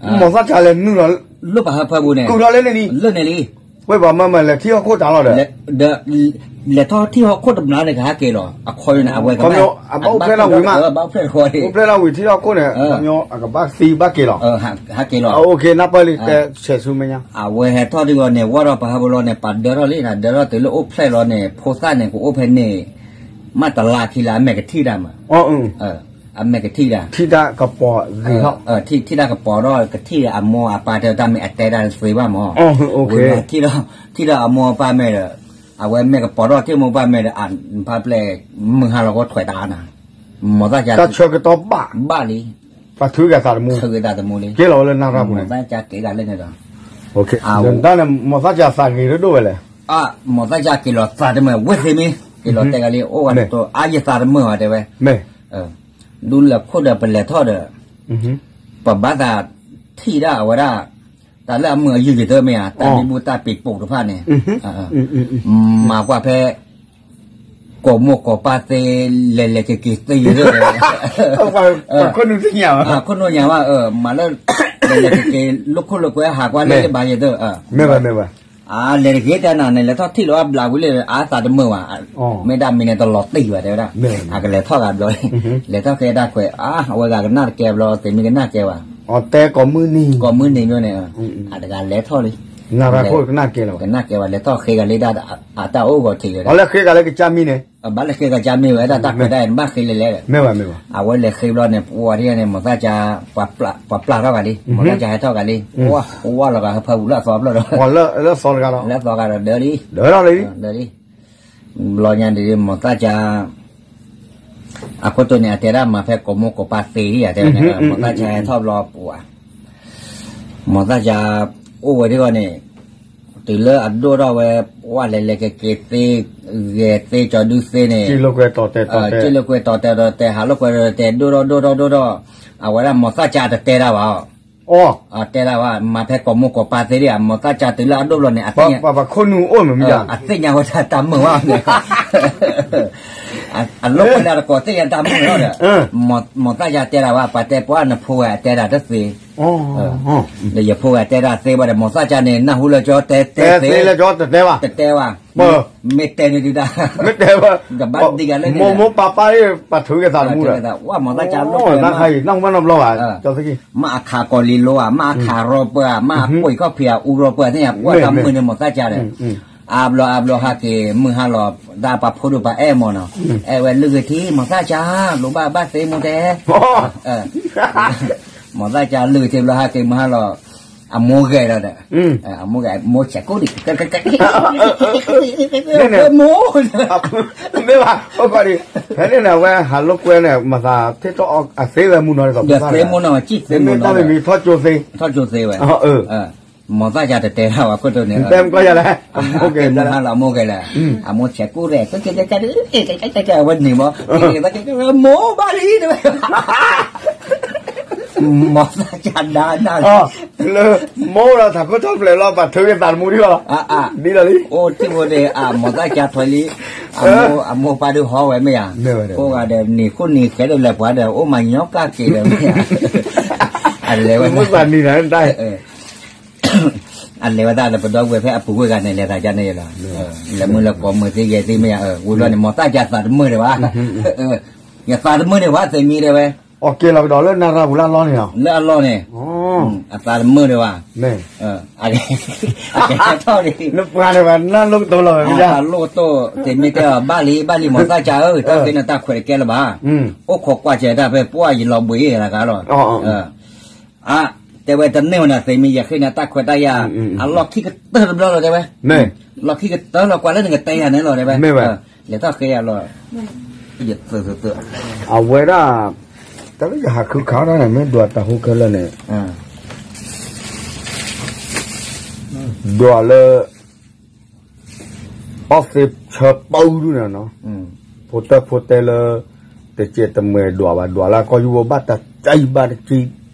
မိၢ်သၣ်ကၠါလဲၤနုာ်လီၤ, လၢပှၤဟၢဖၢပူၤန့ၣ်, လၢန့ၣ်လံ, လၢန့ၣ်လံ, ဝဲပှၤမၢမၢလဲၤထံၣ်ဟီၣ်ခိၣ်တၢ်လီၤဒီး, ဒီး, လဲၤထီၣ်ထံၣ်ဟီၣ်ခိၣ်တဘျီန့ၣ် ကဟးက့ၤလီၤ, အခီယိန့ၣ် အဝဲကဘၣ်, အဘၣ်အိၣ်ဖျဲၣ်လၢဝံၤမး, ဘၣ်အိၣ်ဖျဲၣ်တဃီဒံး, အိၣ်ဖျဲၣ်လၢဝံၤထံၣ်ဟီၣ်ခိၣ်န့ၣ်, အကဘၣ်သံဘၣ်က့ၤလီၤ, ဟးက့ၤလီၤ, နၢ်ပၢၢ်လံ, ဆဲးဆူမဲာ်ညါ, အဝဲဟဲထီၣ်ဒ်ဂီၤန့ၣ် ဝဲဒီးပှၤဟၢဖၢလီၤန့ၣ် ပှၤဒၢထီၣ်လံနၤ ဒၢထီၣ်တုၤလၢအိၣ်ဖျဲၣ်လီၤန့ၣ် ဖိသၣ်န့ၣ် ကအိၣ်ဖဲန့ၣ်, မ့ၢ်တလါခံလါ အမဲာ်ကထံၣ်တၢ်မး အမဲာ်ကထံၣ်တၢ်, ထံၣ်တၢ်ကပီၤ, ထံၣ်တၢ်ကပီၤဒီးကထံၣ်အမိၢ်အပၢ်တဲတၢ်မ့ၢ်အတဲတၢ်သ့ဘၣ်မး, ဝံၤဘျီ, ထံၣ်ဒီးအမိၢ်အပၢ်မဲာ်ဒီး, အဝဲမ့ၢ်ကပီၤထီၣ်ထံၣ်မိၢ်ပၢ်မဲာ်ဒီး အဖါပျဲၢ်, မုၢ်ဟါလီၤကီထွဲးတၢ်နၤ, မိၢ်သၣ်ကၠါ, တၢ်ဆၢကတီၢ်ဘၣ်, ဘၣ်လံ, ပှၤထုးက့ၤသးသမူ, ထုးက့ၤသးသမူလံ, က့ၤလီၤဝဲလၢနၢ်ရၢ်ပူၤန့ၣ်, မိၢ်သၣ်ကၠါက့ၤဂၤလၢန့ၣ်ဒီး, တၢ်န့ၣ် မိၢ်သၣ်ကၠါသးဂ့ၤဒိၣ်ဒိၣ်ဝဲလဲၣ်, မိၢ်သၣ်ကၠါက့ၤလီၤသးတမုာ်ဝဲသ့မ့ၢ်, က့ၤလီၤတဲဂၤလံ အိၣ်ဝဲတတိၤ အါယသးတမုာ်ဘၣ်တဲဝဲ, မ့ၢ်, ဒူလၢခိၣ်ဒီးပလဲၤထီၣ်ဒီး, ပဘၣ်သးထံၣ်ဒၣ်အဝဲဒၣ်, တၢ်လၢအမုာ်အယုၢ်ယသၢမ့ၢ်ဧါ တၢ်ဘံဘူတၢ်ပံးပိာ်တဖၣ်န့ၣ်, မၤကွၢ်ဖဲ ကိးမိၢ်ကိးပၢ်သ့, လဲၤလဲၤက့ၤက့ၤသ့ယသၢ, ခိၣ်နူာ်ညါဘၣ်, မၤလၢ, လဲၤလဲၤက့ၤက့ၤ လိာ်ခိၣ်လိာ်ကွဲဟးကွၢ်လၢဘၣ်ယသၢ, မ့ၢ်ဘၣ်မ့ၢ်ဘၣ်, လဲၤတဂ့ၤတဲနၤန့ၣ် လဲၤထီၣ်ထံၣ်လီၤအဘျးဝံၤလံ အါသးတမုာ်ဘၣ်, မ့ၢ်ဒၣ်မံၤန့ၣ်တလီၤတံၢ်ဘၣ်တဲဝဲဒၣ်, အကလဲၤထီၣ်ဂၤဘျီ, လဲၤထီၣ်ဃ့တၢ်ခွဲး အဝဲဂၤကနၣ်တကဲဘျီ သ့မံကနၣ်ကဲဘၣ်, ကိးမုၢ်နံၤ, ကိးမုၢ်နံၤဘျီန့ၣ်, အတဂၤလဲၤထီၣ်လံ, ကနၣ်ကဲဝဲ လဲၤထီၣ်ဃ့ဂၤလံဒၣ်, အတၢ်အိၣ်ဂီၤထံးဝဲဒၣ်, ဘၣ်လဲၤဃ့ဂၤလၢကစၢ်မံၤန့ၣ်, ဘၣ်လဲၤဃ့ဂၤကစၢ်မံၤဝဲဒၣ် တၢ်ခွဲးတၢ်အံၤဘၣ်ဃ့လဲၤလဲၤ, အဝဲလဲၤဃ့ဘျီန့ၣ် ပှၤထံၣ်န့ၣ် မိၢ်သၣ်ကၠါ, ပှၤပျၢ်ထီၣ်ဂၤလံ မိၢ်သၣ်ကၠါဟဲထီၣ်ဂၤလံ, ဝဲလီၤဂၤဟၢဖၢပူၤလၢအသီဖျၢၣ်ဒီး, လၢသီတဂၤဒီး, ဒၢလံ, ဘျီညါဒ် မိၢ်သၣ်ကၠါ, အခိၣ်တိန့ၣ် အတဲဒၣ်မၤဖဲကိးမိၢ်ကိးပၢ်သ့ဒံးဧါတဲဝဲ, မိၢ်သၣ်ကၠါဟဲထီၣ်ဘျီပူၤဧါ, မိၢ်သၣ်ကၠါ, အိၣ်ဝဲဒၣ်ဂီၢ်န့ၣ်, တုၤလၢအဒိၣ်ထီၣ်ဝဲ, ဝဲလဲၤလဲၤက့ၤက့ၤသ့, ဂဲၤသ့ကၠီဒုသ့န့ၣ်, စ့လၢကွဲတီၤတဲာ်တီၤတဲာ်ဟးလိာ်ကွဲတီၤတဲာ်ဒိၣ်ထီၣ်ဒိၣ်ထီၣ်ဒိၣ်ထီၣ်, အဝဲဒၣ်မိၢ်သၣ်ကၠါတတဲတၢ်ဘၣ်အီၤ တဲဒၣ်ဝဲ မၤဖဲကိးမိၢ်ကိးပၢ်သ့ဒံးဧါ မိၢ်သၣ်ကၠါတုၤလၢအဒိၣ်ဘျီန့ၣ် အသ့ၣ်ညါဝဲဒၣ်တၢ်မုာ်ဘၣ်န့ၣ်, အလိာ်ကွဲလၢတကိးသ့ၣ်ညါတၢ်မုာ်လီၤဒီး, မိၢ်သၣ်ကၠါတဲဒၣ်ဝဲ ပှၤတဲပှၤနဖိဝဲအတဲဒၣ်တသ့, ဒီးယဖိဝဲအတဲဒၣ်သ့ဘၣ်ဒီး မိၢ်သၣ်ကၠါန့ၣ် နၢ်ဟူလၢကၠီတဲသ့လၢကၠီတတဲဘၣ်, တတဲဘၣ်, မ့ၢ်တဲန့ၣ်ဒုးဒၣ်, တဘၣ်ဒံးဂၤလၢန့ၣ်, မိၢ်မိၢ်ပၢ်ပၢ်ပှၤထုးက့ၤသးတမူဒီး, ဝဲမိၢ်သၣ်ကၠါလိာ်ကွဲ, မ့ၢ်အခးကီၤလံၤလိဧါ မ့ၢ်အခးရီပၢၤဧါ မ့ၢ်အကွံာ်ခီၣ်ဖံးဧါ အူရီပၢၤသ့ၣ်ညါ ပှၤတၢ်မုာ်န့ၣ်မိၢ်သၣ်ကၠါဒီး, အါဘျီအါဘျီဟဲက့ၤမုၢ်ဟါလီၤ ဒၣ်ပှၤဖိဒိၣ်ပှၤအဲၣ်မးနီၤ, အဲၣ်ဝဲလုၢ်ဂ့ၤထံ မိၢ်သၣ်ကၠါ လိၣ်ဘၣ်ဘၣ်သ့မူတဲ မိၢ်သၣ်ကၠါလုၢ်ဂ့ၤထံဘျီဟဲက့ၤမုၢ်ဟါလီၤ, အမိၢ်ဂဲၤဒီး, အမိၢ်ဂဲၤ မိၢ်ဆဲးကိၣ်ဒံး, မိၢ်, မ့ၢ်ဘၣ်, ဖဲန့ၣ်န့ၣ် အဝဲဟးလိာ်ကွဲန့ၣ် မၤသးထံၣ်ထီၣ်အသ့ဝဲမူနီၤ, သ့မူနီၤ, မ့ၢ်တၢ်မ့ၢ်မံၤထီၣ်ကၠိသ့, ထီၣ်ကၠိသ့ဝဲ, မိၢ်သၣ်ကၠါတတဲတၢ်ဝဲခိၣ်တိန့ၣ်, တဲမ့ၢ်ကီယၤလဲၣ်, အမိၢ်ဂဲၤလဲၣ်, အမိၢ်ဆဲးကိၣ်ရဲၣ်, ဝဲန့ၣ်မ့ၢ်, မိၢ်ဘၣ်လံတဲဝဲ မိၢ်သၣ်ကၠါဒါနၢ်လံ, လၢမိၢ်ဒီးသးခိၣ်ထီၣ်ဖျဲးလီၤ ပှၤထုးက့ၤသးတမူဒံးလီၤ, ဒ်လီၤလံ, အိၣ်ထံၣ်ဖိန့ၣ် အမိၢ်သၣ်ကၠါထွဲလံ, အမိၢ်ပၢ်ဒုးဟီဝဲမ့ၢ်ဧါ, ကိးဂၤဒီးနံၤခိၣ်နံၤဃဲဒိၣ်လဲၤပှၤဒီး အိၣ်မၤညီကၣ်က့ၤဒီးမ့ၢ်ဧါ, အလဲၤဝဲ, မုၢ်သးနံၤနၤတၢ် အလဲၤဝဲဒၣ်လၢပဒီပုၢ်ဝဲၢ်ဖဲအပူၤကွံာ်ဂၤန့ၣ် လဲၤသးကါန့ၣ်လီၤ. လဲၤမုၢ်လၢကိးမုၢ်သ့ယဲၢ်သ့ၣ်မ့ၢ်ယၤ, ဝံၤဘျီန့ၣ် မ်တၢ်ကၢသးတမုာ်ဒံးဘၣ်. ယသးတမုာ်ဒံးဘၣ် သ့မံဒံးဝဲ, အီၣ်က့ၤလီၤကဒီးလၢနရၤပူၤလၢအလီၢ်န့ၣ်လီၤ. လၢအလီၢ်န့ၣ်, အသးတမုာ်ဒံးဘၣ်. အကဲထီၣ်န့ၣ်, နပှၤန့ၣ်ဘၣ် နၢ်လိၣ်ကတိၤလီၤဝဲ, အသးလိၣ်ကတိၤ, သ့မံတဲအီၤ ဘၣ်လံ ဘၣ်လံ မ်တၢ်ကၢဧၢ, တၢ်ဃ့နတၢ်ခွဲးတကဲလၢၤဘၣ်. အိၣ်ခိးကွၢ်စဲၤတၢ်ဖဲပှၢ်ယလီၤဘှံးအံၤတဂၤလီၤ. အါ, တဲဝဲတန့ၢ်ဝဲန့ၣ် သ့မံ ယဃ့နၤတၢ်ခွဲးတၢ်ယာ်, အလီၢ်ခံကတၢၢ်တဘျီလီၤတဲဝဲ, လီၢ်ခံကတၢၢ်လီၤ ကွၢ်လၢနကတဲယၤန့ၣ်လီၤတဲဝဲ, လဲၤထီၣ်ဃ့ယၤလီၤ, အဝဲဒၣ်, တၢ်လၢယဟးဃုခးတၢ်န့ၣ် မ့ၢ်ဒွးတၢ်ဟူခဲလၢာ်န့ၣ်, ဒွးလၢ အီၣ်သ့ဆၢပၢဒူၣ်န့ၣ်နီၤ, ဖိတၢ်ဖိတဲလၢ တစဲးတမဲာ်ဒွးဘၣ် ဒွးလၢကီၢ်ယူၢ်ဘိဘၣ်တၢ်ကၢဘၣ်တက့ၢ်,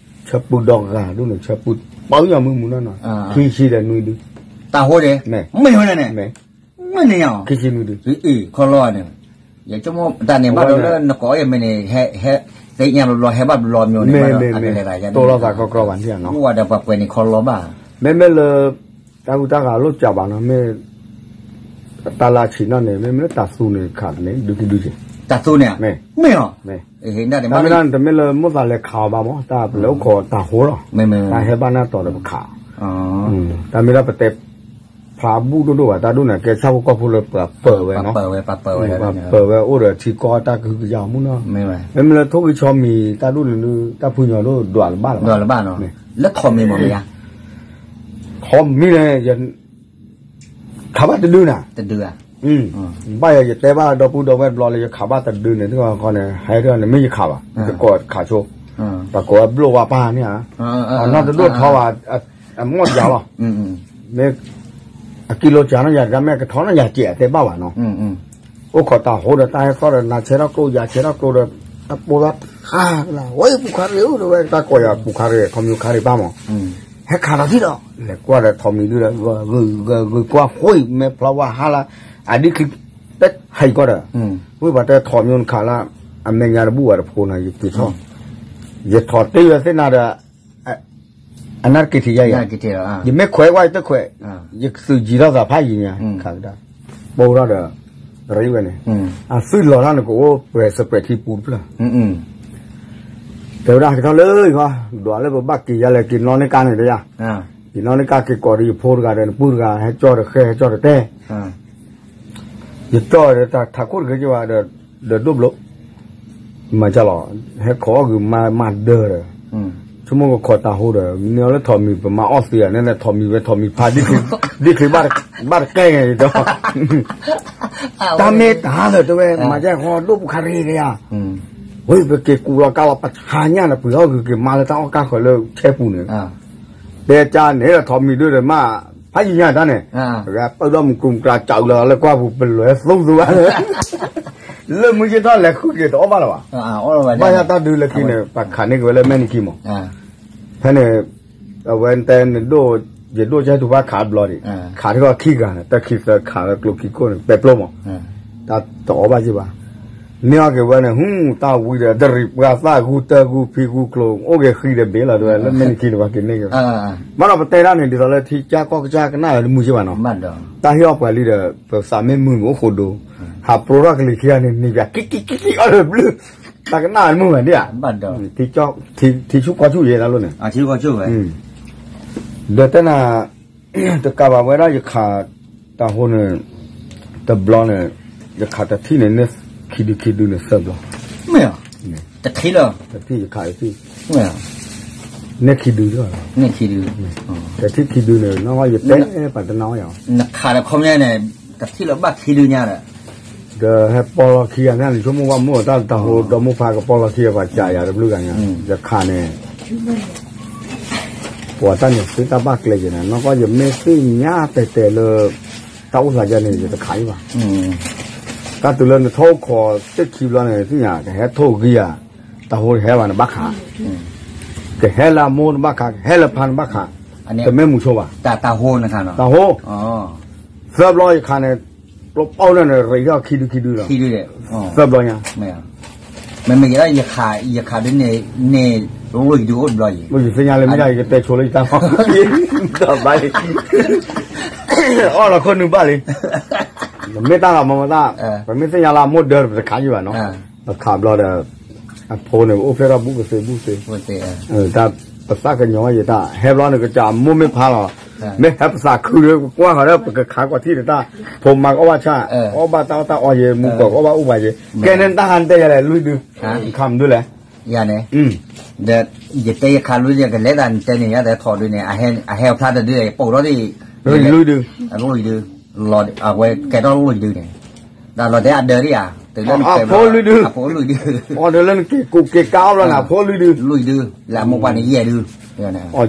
ဆၢပၢဒီဂၤဒူၣ်န့ၣ် ဆၢပၢပၢယီၤမုၢ်မုၢ်နီၤနီၤ, ခံဆံဒီးနွံဒု, တၢ်ဟူန့ၣ်, မ့ၢ်ဝဲန့ၣ်, မ့ၢ်န့ၣ်ယၤ, ခံဆံနွံဒု, ခီလီၤန့ၣ်, ယဆိကမိၣ်တၢ်န့ၣ် ဘၣ်ဒီးလၢနကိးအီၤယမဲာ်န့ၣ်, ဟဲသ့ၣ်ညါဘျီဘျီ ဟဲဘၣ်ဘျီမ့ၢ်န့ၣ်, မ့ၢ်မ့ၢ်မ့ၢ်, တိၢ်လီၤသးခီခီဘၣ်န့ၣ်နီၤ, အိၣ်ဝဲဒီးပှၤကွဲးန့ၣ်ခီလီၤဘၣ်, မ့မ့ၢ်လၢ တၢ်ဟူတၢ်ဂၤလိၣ်စှၤဘၣ်နီၤ, မ့ၢ် တၢ်လၢဆံးနီၣ်န့ၣ် မ့မ့ၢ်လၢတၢ်သူန့ၣ်ခးန့ၣ် ဒုးကဒုးက့ၤ, တၢ်သူန့ၣ်, မ့ၢ်, တၢ်မ့ၢ်ဒၣ်န့ၣ် တမ့ၢ်လၢမိၣ်သးလဲၤခးအီၤဘၣ်မး တၢ်ပလဲၤအိၣ်ခိးတၢ်ဟူလီၤ, တၢ်ဟဲဘၣ်နၢ်တီၤဒီးပခး, တၢ်မ့ၢ်ဒၣ်ပတဲ ဖျါဘူၣ်ဒိၣ်ဒိၣ်ဘၣ် တၢ်ဒိၣ်န့ၣ် ကဲဆၣ်ဖိကီၢ်ဖိလၢပှၤပၢၤဝဲနီၤ, ပှၤပၢၤဝဲအိၣ်ဒီးထံကီၢ်တၢ်ကဟုကယာ်မုၢ်နီၤ, မ့မ့ၢ်လၢထိၣ်ဂံၢ်ဆီမံၤ တၢ်ဒိၣ်န့ၣ် တၢ်ဖုညိးဒိၣ်ဒွးလၢၤဘၣ်လီၤ, လၢထိးမံၤမ့ၢ်မ့ၢ်ယါ, ထိးမံၤန့ၣ် ခးဘၣ်တဒုနၤ, ဘၣ်ယၤယတဲဘၣ်ဒီပုၢ်ဒီဝဲၢ်ဘျီလၢယခးဘၣ်တဒုန့ၣ် သ့ၣ်ခီန့ၣ် ဟဲထီၣ်န့ၣ် မ့ၢ်ယခးဘၣ် ယတကိးခးဆိ, ပှၤကိးဝဲဘျိၣ်ဝါပၢ်န့ၣ်ဧါ, အနီၢ်တဒိၣ်ထီဘၣ်, အမီၢ်ယၤလီၤ, မ့ၢ် အကံလိစှၤနီၢ်ယၤတဂၤ မ့ၢ်ကထီနီၢ်ယၤစဲး အတဲဘၣ်ဘၣ်နီၤ, အိၣ်ခိးတၢ်ဟူဒီးတၢ်ဟဲသီၣ်ဒီး နၤဆဲးထီၣ်ကျိယၤဆဲးထီၣ်ကျိဒီး တၢ်ပိၢ်သီၣ်ဟါ, ဝဲပူၤခါရ့ၣ်အိၣ်ဒီးဝဲ တၢ်ကိးယၤပူၤခါရ့ၣ် ခီမညိခါရ့ၣ်ဘၣ်မး, ဟဲခးဒီးထံၣ်ဒီး လဲၤကွၢ်ဒီးထိးမံၤဒုဒီး ဂုာ်ဂုာ်ကွၢ်ဃုာ် မဲာ်ဖျီဝါဟါလၢ အဒံၣ်ချံ ဟဲကီၢ်ဒီး, ဝံၤပှၤတဲထိးမံၤနခးလၢ အမဲာ်ညါတဘူၣ်ဘၣ်တဖိနီၤ ယက့ၤထီၣ်, ယထိးတ့ၢ်ဝဲသ့ၣ်နၤဒီး အနၢ်တက့ၤထံးယါအံၤ, ယမ့ၢ်ခွဲးကွၢ်ယတခွဲး, ယသုးယံၤထီၣ်သးဖးယံၤညါ, ခးကဒါ, ပိၢ်ထီၣ်ဒီး, ရံဝဲန့ၣ်, အသုးလီၤထီၣ်န့ၣ် ကအိၣ်ပှဲၤစပှဲးထံပူၤတဖျၢၣ်, တဲဝဲဒၣ်ကထီၣ်လၢယဂီၢ်, ဒွးလၢပဘၣ်က့ၤယါလဲၣ် က့ၤနီၣ်န့ၢ်ကါန့ၣ်တယါ, က့ၤနီၣ်န့ၢ်ကါက့ၤကိးဒီးယဖိတဂၤဒီးနပုၢ်တဂၤ ဟဲကၠီၣ်ဒီးဃဲ ဟဲကၠီၣ်ဒီးတဲ ယကၠီၣ်ဒီးတၢ်ထးခိၣ်တဂ့ၤက့ၤဘၣ်ဒီး, ဒီးဒိၣ်ဘျိ, မၤကၢ်လီၤ, ဟဲခိးအီၣ်ဂုာ်မၤမၤဒၢဒီး, ဆိကမိၣ်ကခိးတၢ်ဟူဒီး မ့ၢ်အီၤလၢထိးမံၤ ပမၤအီၣ်သ့ဧါန့ၣ် ထိးမံၤဝဲထိးမံၤဖး ဒ့ချ့ဘၣ်တကဲဂ့ၤဒီး, တၢ်မ့ၢ်တၢ်လၢတဲဝဲ မၤကၢ်ဃီဒိၣ်ပူၤခါရ့ၣ်တယါ, ဝဲပက့ၤကူးလီၤကါလီၤ ပဆါညၣ်ဒီး ပှ့ၤအီၣ်ဂုာ်က့ၤမၤလၢတၢ်အီၣ်ကါဃၢၤလၢဆဲပူၤန့ၣ် တဲကါန့ၣ်ဒီး ထိးမံၤဒုဒီးမး, ဖးယံၤညါတၢ်န့ၣ်, ပပၢၢ်ဒီးမုၢ်ကျူၢ်မုၢ်ကျါစးအုးလီၤလၢကွၢ်ပူၤ ပလဲၤသူသူဘၣ်, လၢမုၢ်ယ့ၢ်ထီၣ်လဲၤဃုက့ၤတအီၣ်ဘၣ်လၢၤဘၣ်, ဘၣ်ယါတၢ်ဒုးလၢခံန့ၣ် ပှၤခးန့ၢ်က့ၤဝဲလၢမဲာ်နခံမး, ဖဲန့ၣ်, အဝဲတဲနဒိၣ်, ယဒိၣ်ကဲထူဖးခးဘျီဒံး, ခးထီၣ်ခံဂၤန့ၣ် တၢ်ခံသၢခးလၢကျိခံခိၣ်န့ၣ် ပဲာ်ပျိမး, တၢ်တအီၣ်ဘၣ်က့ၤဘၣ် မ့ၢ်အီၣ်က့ၤဝဲန့ၣ် ဟူ, တၢ်ဝံၤဒီး တရံးပှၤသၣ်ဂုၢ်တၢ်ဂုၢ်ဖံဂုၢ်ကျိၤ အိၣ်က့ၤဃံဒီးဘ့ၣ်လီၤ တဲဝဲ လၢမဲာ်နခံန့ၣ် ပှၤက့ၤန့ၢ်က့ၤဘၣ်, မ့ၢ်ဒီးပတဲတၢ်န့ၣ် ဒ်သိးလၢထံကၠၢ်ကီၢ်ကၠၢ်ကနၣ်ဝဲတမုာ်က့ၤဘၣ်နီၤ, တၢ်ဟ့ၣ်အီၣ်ပှၤလံဒီး ပသးမ့ၢ်မုာ်န့ၣ်အိၣ်ဃိဒိ, ဟးပျိထီၣ်ကလံၤခံဂၤန့ၣ် န့ၢ်ပှၤကံကံကံကံအီၣ်လၢဘျုး, တၢ်ကနၣ်ဝဲတမုာ်ဘၣ်ဒ်ဧါ, ထံဆူၣ်ကီၢ်ဆူၣ်ယဲတၢ်လိၣ်န့ၣ်, ဒီးတဲနၤ တကးဘၣ်ဝဲဒၣ်ယခးတၢ်ဟူန့ၣ်, တဘျီန့ၣ်, ယခးတထံၣ်န့ၣ် န့ၢ်ခံဒုခံဒုန့ၣ်သၢဘျီ, မ့ၢ်, တထံၣ်လီၤ, တထံၣ်ယခးတထံၣ်, န့ၢ်ခံဒု, တထံၣ်ခံဒုန့ၣ် နီၢ်ယတဲပှၤတနၢ်အီၣ်ယၤ, နခးဒီးခီပညီန့ၣ်, တထံၣ်လီၤဘၣ်ခံဒုညါဒီး ဒီးဟဲပီလီၤခံဂၤန့ၣ် နဆိကမိၣ်ဘၣ်မိၢ်တၢ်တၢ်ဟူဒီးမိၢ်ဖးကပီလီၤခံဂၤ ပှၤကးယၤတဘျုးဂၤညါ, ယခးန့ၣ် ပှၤတၢ်န့ၣ်သ့တၢ်ဘၣ်ကျဲယဲၢ်န့ၣ် နီၢ်ကီၢ်ယမ့ၢ်သ့ၣ်ညါတဲာ်တဲာ်လၢ တၢ်အိၣ်သးယဲၢ်န့ၣ် ယတခးအံၤဘၣ်, တၢ်တုၤလၢနထိၣ်ခိးသ့ၣ်ခံဘျီန့ၣ် သ့ၣ်ညါ ကဟဲထိၣ်ဂံၢ်ဧါ, တၢ်ဟူတဟဲဘၣ်နဘၣ်ခး, ကဟဲလၢအမိၢ်နဘၣ်ခး ကဟဲလၢဖါနဘၣ်ခး, တမ့ၢ်မုဆိဘၣ်, တၢ်ဟူ, သၢဘျီယခးန့ၣ်, ပျိပီန့ၣ် ရံးထီၣ်ခံဒုခံဒုလီၤ, သၢဘျီညါ, မ့မ့ၢ်ယဲဒၣ် ယခးဒုန့ၣ် န့ၣ် လွံၢ်ဒုအိၣ်တဘျီအံၤ, ယသ့ၣ်ညါလၢမ့ၢ်ယကတဲဆိလၢယတၢ်မၤ, ဘၣ်လံ, အီၣ်လီၤခိၣ်နူာ်ဘၣ်လံ, မ့ၢ်တၢ်လီၤမၤမတၢ်, ပမ့ၢ်သ့ၣ်ညါလၢအမိၢ်ဒၢတခးယံၤဘၣ်နီၤ, ပခးဘျီဒီး အဖိန့ၣ် အိၣ်ဖျဲၣ်ထီၣ်ဘူးကသ့ဘူးသ့, တၢ်ပသးကညီၤ ယတၢ်ဟဲဘျီန့ၣ် ကစၢ်အမိၢ်မ့ၢ်ဖးလီၤ, မ့ၢ်ဟဲပသးခုဒီး ကွၢ်ဃီၤဒီး ပကခးကွၢ်ထံၣ်တတၢ်, ဖိမါကအီၣ်ဘၣ်ဆၣ်, အီၣ်ဘၣ်တၢ်အီၣ်တၢ်အီယဲ မူကီၢ်ကအီၣ်ဘၣ်အိၣ်ဘၣ်ယဲ, ကဲန့ၣ်တၢ်ဟးတဲယၤလဲၣ် လွံၢ်ဒု, ခးမနုၤလဲၣ်, ယၤန့ၣ်, ဒီး ယတဲယခးလွံၢ်ဒု ကလဲၤသးနတဲန့ၣ် ယၤတဲထီၣ်ဒုန့ၣ် အဟဲအီၤဖျါတဒု ပိာ်ထီၣ်ဒ်, လွံၢ်ဒု, လွံၢ်ဒု, လီၤအဝဲကဲထီၣ်လွံၢ်ဒုန့ၣ်, ဒီးလီၤတဲအဒၢဒ်ဧါ, တုၤလၢနကဲဘျီ အဖိလွံၢ်ဒု, အဖိလွံၢ်ဒု, အီၤဒီးလၢနက့ၤကိးက့ၤကးအီၣ်ဘျီန့ၣ် အဖိလွံၢ်ဒု, လွံၢ်ဒု, လၢအမိၢ်ပှၢ်န့ၣ်ယဲၢ်ဒု,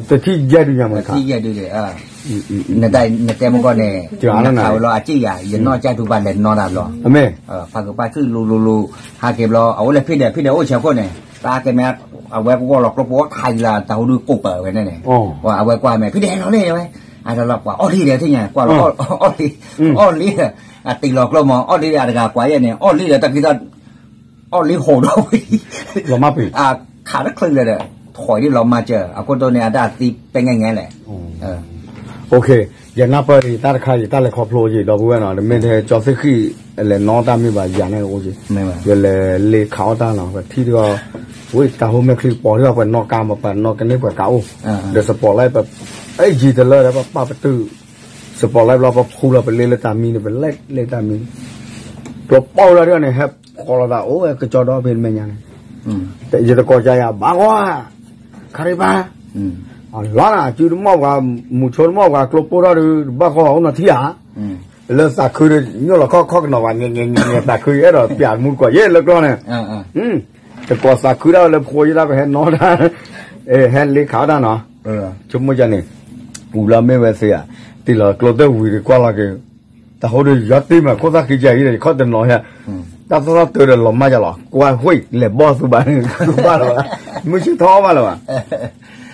တထံၣ်ယဲၢ်ဒုညါမး, တထံၣ်ယဲၢ်ဒုန့ၣ်, နတဲမုၢ်ကီၢ်န့ၣ်, နခးဝဲလီၤအစံၣ်ယၤ ယနီၢ်ကၢ်ထူပာ်လဲၤနီၢ်တၢ်ဘျီ, ဖးကပၣ်ဆူၣ်လိၤလိၤလိၤ, ဟးက့ၤဘျီ အအိၣ်လၢဖံဒဲး ဖံဒဲးအိၣ်ဆဲးခိၣ်န့ၣ်, တၢ်ကဲမ့ၢ်, အဝဲကဝီၢ်လီၤကျိဖိအိၣ်ခးယံၤလၢတၢ်ဟူဒုကိးပၢၤဝဲန့ၣ်န့ၣ်, အဝဲကွၢ်မဲာ် ဖံဒဲးလီၤလံဝဲ, အတလီၤပှၤအီၣ်လံဒီးထံၣ်ညါ ကွၢ်လီၤ, အီၣ်လံ, အီၣ်လံ, အတံၤလီၤကျိမး အီၣ်လံဒီးအတဂၤကွၢ်ယဲၢ်န့ၣ် အီၣ်လံဒီးတၢ်ခံသီ အီၣ်လံဟိးဒီးဝံၤ, ခးတချုးလၢာ်ဒီး, ထီၣ်ဒ်လီၤမၤစၢၤ အခိၣ်တိန့ၣ် အတၢ်သံပဲငဲငဲလဲၣ်, ယနၢ်ပၢၢ်ဒံးတၢ်တခါအံၤ တၢ်လဲၤခီဖျိအီၤက့ၤ ဒီပုၢ်ဝဲၢ်နီၤ တမ့ၢ်ထဲကၠီသ့ၣ်ဃံၣ် လဲၤနီၣ်တၢ်မ့ၢ်ဘၣ်ယၤန့ၣ်အိၣ်က့ၤ, ယလဲၤလ့ခးအီၣ်တၢ်နီၤ ပထံၣ်ဒီး, ဝံၤတၢ်ဟိမဲာ်ချံပီၤထံၣ်ဘၣ်ပှၤနီၣ်ကါမး ပှၤနီၣ်ကန့ၢ်ပှၤကးအိၣ်, ဒီး support light ပအဲၣ်ယံၤတလၢဒီးပပာ်ပတုာ်, support light ဘျီ ပဖူလီၤပလ့လၢတၢ်မံန့ၣ် ပလဲၤလ့တၢ်မံန့ၣ်, ပျီပီၣ်ဝဲဒၣ်ဒ်န့ၣ် ဟဲဖီလီၤသးအိၣ်ဝဲကကၠီဒီဖဲမဲာ်ညါန့ၣ်, ယတကိးကါယၤဘၣ်ကွၢ်, ခါရံၤဘၣ်, လီၤနၤ စုတမီၢ်ပှၤ, မူဆိတမီၢ်ပှၤ ကျိပိၢ်ထီၣ်ဒီး တဘၣ်ဃီဘၣ်အိၣ်နီၤထံဧါ, လၢသးခုဒီး ညိၣ်လီၤခီၣ်ခီၣ်ကနီၤဘၣ် ညဲညဲညဲ သးခုယအဲၣ်ဒိးပျးမူတကိးယဲၢ်လၢကျီန့ၣ်, တကိးသးခုဒၣ်ဝဲလၢဖိယဲၢ်ဒၣ်ပဟဲနီၣ်တၢ်, ဟဲလ့ခးအီၣ်တၢ်နီၤ, ဆိကမိၣ်ယၤန့ၣ်, ဝံၤလီၤမ့ၢ်ဝဲသ့ဧါ, တံၢ်လီၤကျိတၢၢ်ဝံၤဒီးကွၢ်လီၤက့ၤ, တၢ်ဟိဒီးယီတ့ၢ်မး ခိၣ်သၣ်ဃံကယၤအံၤဒီး ယခီၣ်တနီၤယၤ, တၢ်သီၣ်သီၣ်တၢၤဒီးလီၤမၢ်ယၤလီၤ ကွၢ်ဝ့ၢ်လဲၤဘီၣ်သူဘၣ်န့ၣ် သူဘၣ်လၢၤဘၣ်, မုၢ်ဆ့ၣ်ထီၣ်အီၣ်ဘၣ်လၢၤဘၣ်,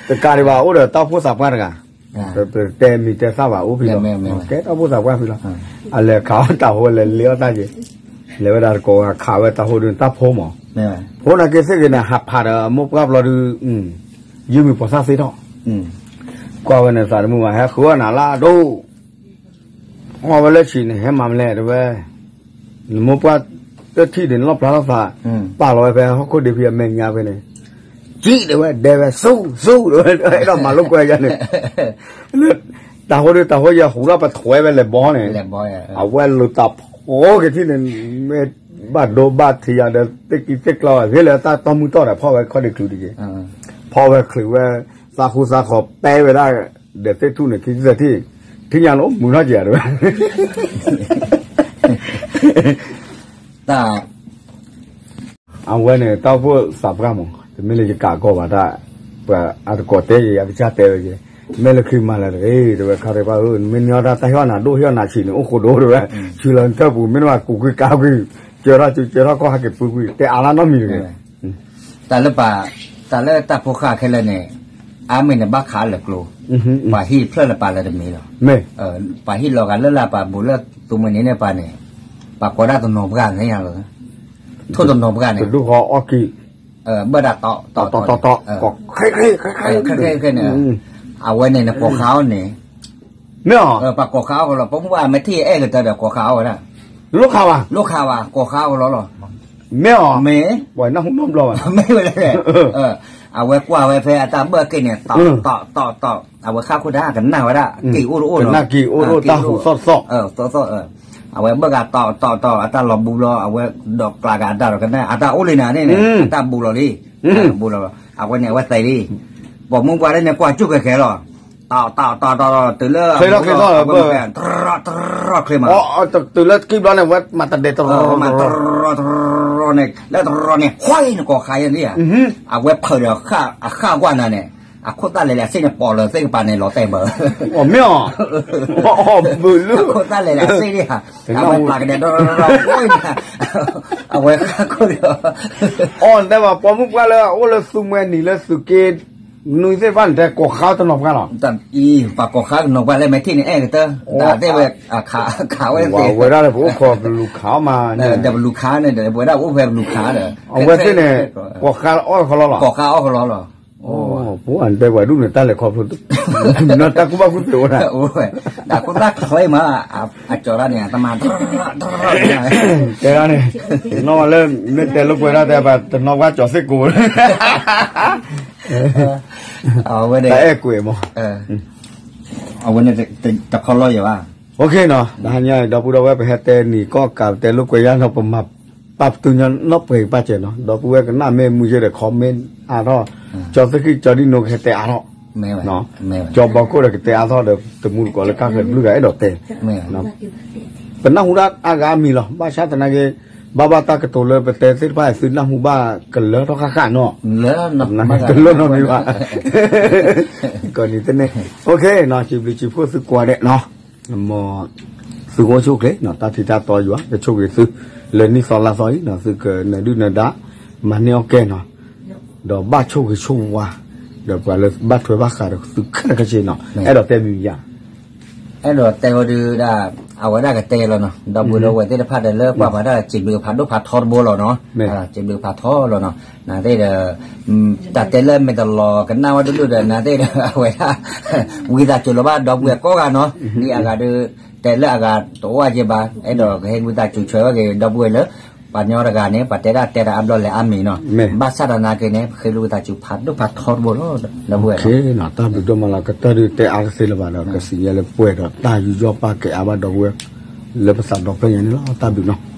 တကးဒံးဘၣ် အိၣ်ဒီးတၢ်အိၣ်ဖှိၣ်သးပှၢ်တဂၤ, ပတဲမံၤတဲသၣ်ဘၣ်အိၣ်ဖဲလီၤ, ကဲတၢ်အိၣ်ဖှိၣ်သးပှၢ်ဖဲလီၤ, အလဲၤခးအီၣ်တၢ်ဟိလဲၤလ့အီၣ်တၢ်က့ၤ, လဲၤဝဲဒၣ်တကိးခးဝဲတၢ်ဟိဒုးတၢ်ဖိမး, ဖိန့ၣ်က့ၤသ့ၣ်ဂ့ၤန့ၣ် ဟးဖးဒီးအမိၢ်ပှၢ်ဘျီဒုး, ယုၢ်မံၤပှၤသၣ်သ့ထီၣ်, ကွၢ်ဝဲန့ၣ်သးတမုာ်ဘၣ် ဟဲဃုအီၣ်နၤလၢအဒိၣ် အီၣ်ဝဲလၢဆံးန့ၣ် ဟဲမၤမလဲၣ်တဲဝဲ, နမိၢ်ပှၢ်တထံၣ်န့ၣ် လီၣ်ဖျါထီၣ်သး, ပာ်လီၤဝဲဖဲဟီၣ်ခိၣ်ဒ့ဖံအမဲာ်ညါဖဲန့ၣ်, ကံၣ်တဲဝဲ ဒဲဝဲ ဆူၣ်ဆူၣ်တဲဝဲ အဲၣ်ဒိးမၤလိာ်ကွဲယၤန့ၣ်, တၢ်ဟိဒုးတၢ်ဟိယဟူးထီၣ်ပထွဲဝဲလဲၤဘီန့ၣ်, အဝဲလူၤတၢ်ဖိက့ၤထံၣ်န့ၣ်, မ့ၢ်ဘၣ်ဒိဘၣ်ထံးယၤဒီး သ့ၣ်ကံသ့ၣ်ကျီဂ့ၤလၢတၢ်တီမုၢ်တီၢ်ဒီး ဖီၣ်ဝဲခီၣ်ဒ့ချုးတက့ၢ်, ဖီၣ်ဝဲချုးဝဲ, သးဃူသးဃီၤပဲဝဲဒၣ် ဒီးသ့ၣ်ထူၣ်န့ၣ် ခံသထံၣ်, ထံၣ်ညါန့ၣ်အိၣ်မုာ်ထီၣ်က့ၤဧါတဲဝဲ, တၢ်, အဝဲန့ၣ် တၢ်အိၣ်ဖှိၣ်သးပှၢ်မး တမ့ၢ်လၢယကးကီၢ်ဘၣ်တၢ်, ပှၤအတကိးတဲယၤကစၢ်တဲဝဲက့ၤ, မ့ၢ်လၢခံမၤလၢတဂ့ၤ တဲဝဲ ခါရဲၣ်ပၢ်ဧၢ နမ့ၢ်နံၤအီၣ်တၢ်တၢ်ဟ့ၣ်အီၣ်နၤဒိၣ်ဟ့ၣ်အီၣ်နၤဆံးန့ၣ် အိၣ်ဃိဒိၣ်တဲဝဲ, ဆူလၢနထၢၣ်ပူၤ မ့ၢ်နဘၣ်ကူးကွံာ်ကါကွံာ်, ကၢထီၣ်ကၢထီၣ်ကီၢ်ဟဲက့ၤပူၤကွံာ် တဲအါလၢနီတမံၤတဂ့ၤ တၢ်လၢပ, တၢ်လၢတၢ်ဖိဃၢ်ခဲလၢာ်န့ၣ်, အါမ့ၢ်န့ၣ်ဘၣ်ခးလၢာ်ကျိ, ပှၤဟံၣ်ဖျၢၣ်လၢပာ်လၢတမံၤလီၤ. ပှၤဟံၣ်လီၤဂာ်လၢ်လၢ်ပာ်ဘူးလၢသူမှဲန့ၣ်န့ၣ်ပာ်န့ၣ်, ပှၤကိးဒၣ်တနီၤပှၢ်န့ၣ်လီၤ. ထိၣ်တနီၤပှၢ်န့ၣ်, ဘၣ်ဒၣ်တီတီတီတီ, ခဲခဲခဲန့ၣ်, အဝဲန့ၣ်နကိးဃာ်အီၤန့ၣ် မ့ၢ်အီၤ, ပှၤကိးဃာ်အီၤလီၤ. ပမ့ၢ်ဘၣ်မ့ၢ်ထံၣ်အဲၣ်ကတၢၢ်ဒီးကိးဃာ်အီၤဝဲဒၣ်, လိၣ်ခးဘၣ်, လိၣ်ခးဘၣ် ကိးဃာ်အီၤလီၤလီၤ. မ့ၢ်အီၤ, မ့ၢ်, ပှၤနၢ်ဟူနီတဘျီဘၣ်, မ့ၢ်ဝဲလဲၣ်, အဝဲကွၢ်ဝဲဖဲအတၢ်ဘၢၣ်က့ၤန့ၣ် တီတီတီတီ, အဝဲဃၣ်ခိၣ်တၢ်ကနၣ်ဝဲဒၣ် က့ၤအိၣ်တအိၣ်လီၤ, ကနၣ်က့ၤအိၣ်တအိၣ်တၢ်ဟူးသီၣ်သီၣ်, သီၣ်သီၣ်, အဝဲဘၢၣ်ဂၤတီတီတီ အတၢ်လီၤဘူးဘျီ အဝဲဒိးကျးက့ၤအတၢ်ဒီးကနၣ် အတၢ်အိၣ်လံနၤန့ၣ်န့ၣ် အတၢ်ဘူးလီၤလံ, ဘူးလီၤလီၤ. အဝဲန့ၣ်အဝဲသဲးလံ, ပိာ်မုၣ်ပှၢ်လၢန့ၣ်ကွၢ်ကၠူၣ်ခဲခဲလီၤ, တီတီတီတီ တုၤလၢ, တြီတြီတြီန့ၣ် ဝဲမၤတဒဲးတြီတြီန့ၣ် လၢတြီန့ၣ် ဟီနကိးဃာ်ယၤလံဧါ, အဝဲဖုးဒီးအဃၣ်ကွၢ်နၤန့ၣ်, အခိၣ်သၣ်လဲၤလၢအစ့ၣ်န့ၣ် ပိာ်လၢသ့ၣ်ကပၤန့ၣ် လီၤတဲာ်ဘၢ, မ့ၢ်အီၤ, အခိၣ်သၣ်လဲၤလၢအစ့ၣ်န့ၣ်ဧါ, အဝဲပျးကဒဲးတြီတြီတြီ, အဝဲဃၣ်ခိၣ်ဒီး, အီၤတဲဘၣ် ပိာ်မုၣ်ပှၢ်လၢအအိၣ်လၢသူမှဲနံၤလၢသုးက့ နွံသ့ၣ်တဖၣ်န့ၣ် တဲကိးဃါတနီၤပှၢ်လီၤ. ပှၤကိးဃါတနီၤပှၢ်လၢမဲာ်ထံၣ်န့ၣ် အဲၣ်ကတၢၢ် တၢ်တဲဝဲ ခးဝဲသ့ၣ် ဝဲဒၣ်လၢပအိၣ်ခိးပလူၤခးအီၣ်မးန့ၣ် ဒီးပလူၤခးန့ၣ်ဒီး ပဝဲဒၣ်အိၣ်ဖဲပလူၤခးဒီး အဝဲသ့ၣ်န့ၣ် ကိးဃါအီၣ်ခီလီၤလီၤ. ကိးဃါအီၣ်ခီလီၤလီၤ. ပှၤတဲပှၤဒူၣ်န့ၣ် တၢ်လဲၤခီဖျိ နီၢ်တၢ်ကူၣ်ဘၣ်ကူၣ်သ့အိၣ်ဒၣ် တၢ်ကူၣ်ဘၣ်ချ့မး အကၠီၤတၢ်န့ၣ် တမၤ တဲဒၣ်န့ၣ် နီၢ်လၢ မ့ၢ်တဲလိာ်ကွဲဒၣ်တဲဘၣ် တနီၤပှၢ်ကၠီၤသ့ၣ်ကိး အဝဲဒၣ် တၢ်အဲၣ်ကွဲးမး အဝဲန့ၣ် တခီလီၤယၤဘၣ် OK နီၤ တဟါညါအံၤ ဒီပုၢ်ဒီဝဲၢ် ပဟဲတဲနံၤကီၢ်ကး ပတဲလိာ်ကွဲယါနီၤ ပမၤပာ်ပတုာ်ညီနီၢ်ပှဲၤပာ်စဲးနီၤ ဒီပုၢ်ဝဲၢ်ကနၣ်မ့ၢ်မုာ်ယဲဒီး comment အါထီၣ် ကၠီသ့ၣ်ဃံၣ်ကၠီဒံနိကဟဲတဲအါထီၣ် ကၠီဘီခိၣ်ဒီးကတဲအါထီၣ်ဒီး တမူတကိးလၢကါဃဲၤတဘျုးဂၤအဲၣ်ဒိးတဲ ပနၢ်ဟူဒၣ်အါဂၤအါမံၤလီၤ ဘၣ်ဆၣ်သနာ်က့ ဘၣ်ဘၣ်တၢ်ကတိၤလၢပတဲသ့ၣ်တဖၣ် သုနၢ်ဟူဘၣ်ကလၢထီၣ်ဃၣ်ဃၣ်နီၤ ကလၢထီၣ်နီတမံၤဘၣ် ကီးနံၤတန့ၢ် OK နီၤ စံးဘျုးစံးဖှိၣ်သုကိးဂၤဒဲးနီၤ မ်သုကအိၣ်ဆူၣ်အိၣ်ချ့နီၤ တၢ်ထံတၢ်တီယွၤ ကဆိၣ်ဂ့ၤသု လၢနံၣ်သီလါသီအံၤနီၤ သုကနၢၤဒုၣ်နၢၤဒါ မၤန့ၢ်အီၣ်ကဲနီၤ ဒီးဘၣ်ဆိၣ်ဂ့ၤဆိၣ်ဝါ ဒီးပှၤလၢဘၣ်ထွဲဘၣ်ဃးဒီးသုခဲလၢာ်ခဲဆ့နီၤ အဲၣ်ဒိးတဲမံၤမံၤယါ အဲၣ်ဒိးတဲဝဲဒၣ် အဝဲဒၣ်ကတဲလီၤနီၤ ဒီပုၢ်ဝဲၢ်သ့ၣ်တဖၣ်ဒီးလၢပှၤဘၣ်တၢ်စံးဘျုးဖးဒိၣ်ဖးထီတဘိလီၤနီၤ စံးဘျုးဖးထီလီၤနီၤ နသ့ၣ်ဒီး တၢ်တဲလၢမဲာ်တလီၤကနၣ်ဝဲတဒူၣ်ဒီး နသ့ၣ်ဒီး အဝဲဒၣ် ဝံသးစူၤလီၤဘၣ်ဒီပုၢ်ဝဲၢ်ကိးဂၤနီၤ ဒ်အဂၤဒီး တဲလၢအဂၤတအိၣ်အါက့ဘၣ် အဲၣ်ဒိးကဟဲဝံသးစူၤဆှၢဝဲက့ၤ ဒီပုၢ်ဝဲၢ်လၢ ပှၤကညီတဂၤန့ၣ် ပှၤတဲဒၣ်တဲတၢ်အါဘျီလဲၤအါမံၤနီၤ ဘၣ်ဆၣ်ဒီးနာ်က့န့ၣ် ပဃ့လူဝဲသးစူၤဖးဒိၣ်ဖးထီတဘိလီၤ ဒီပုၢ်ဝဲၢ် တၢ်ဘျုးဒိၣ်မးလီၤ ကတၢၢ်ဒုးတဲအါတသ့လၢၤဘၣ်ဒီး ကစံးယဲလၢပှဲၤဒီးတၢ်ယူးယီၣ်ပာ်ကဲအါဘၣ်ဒီပုၢ်ဝဲၢ် လၢပသးဒီဖျၢၣ်ညါန့ၣ်လီၤ တၢ်ဘျုးနီၤ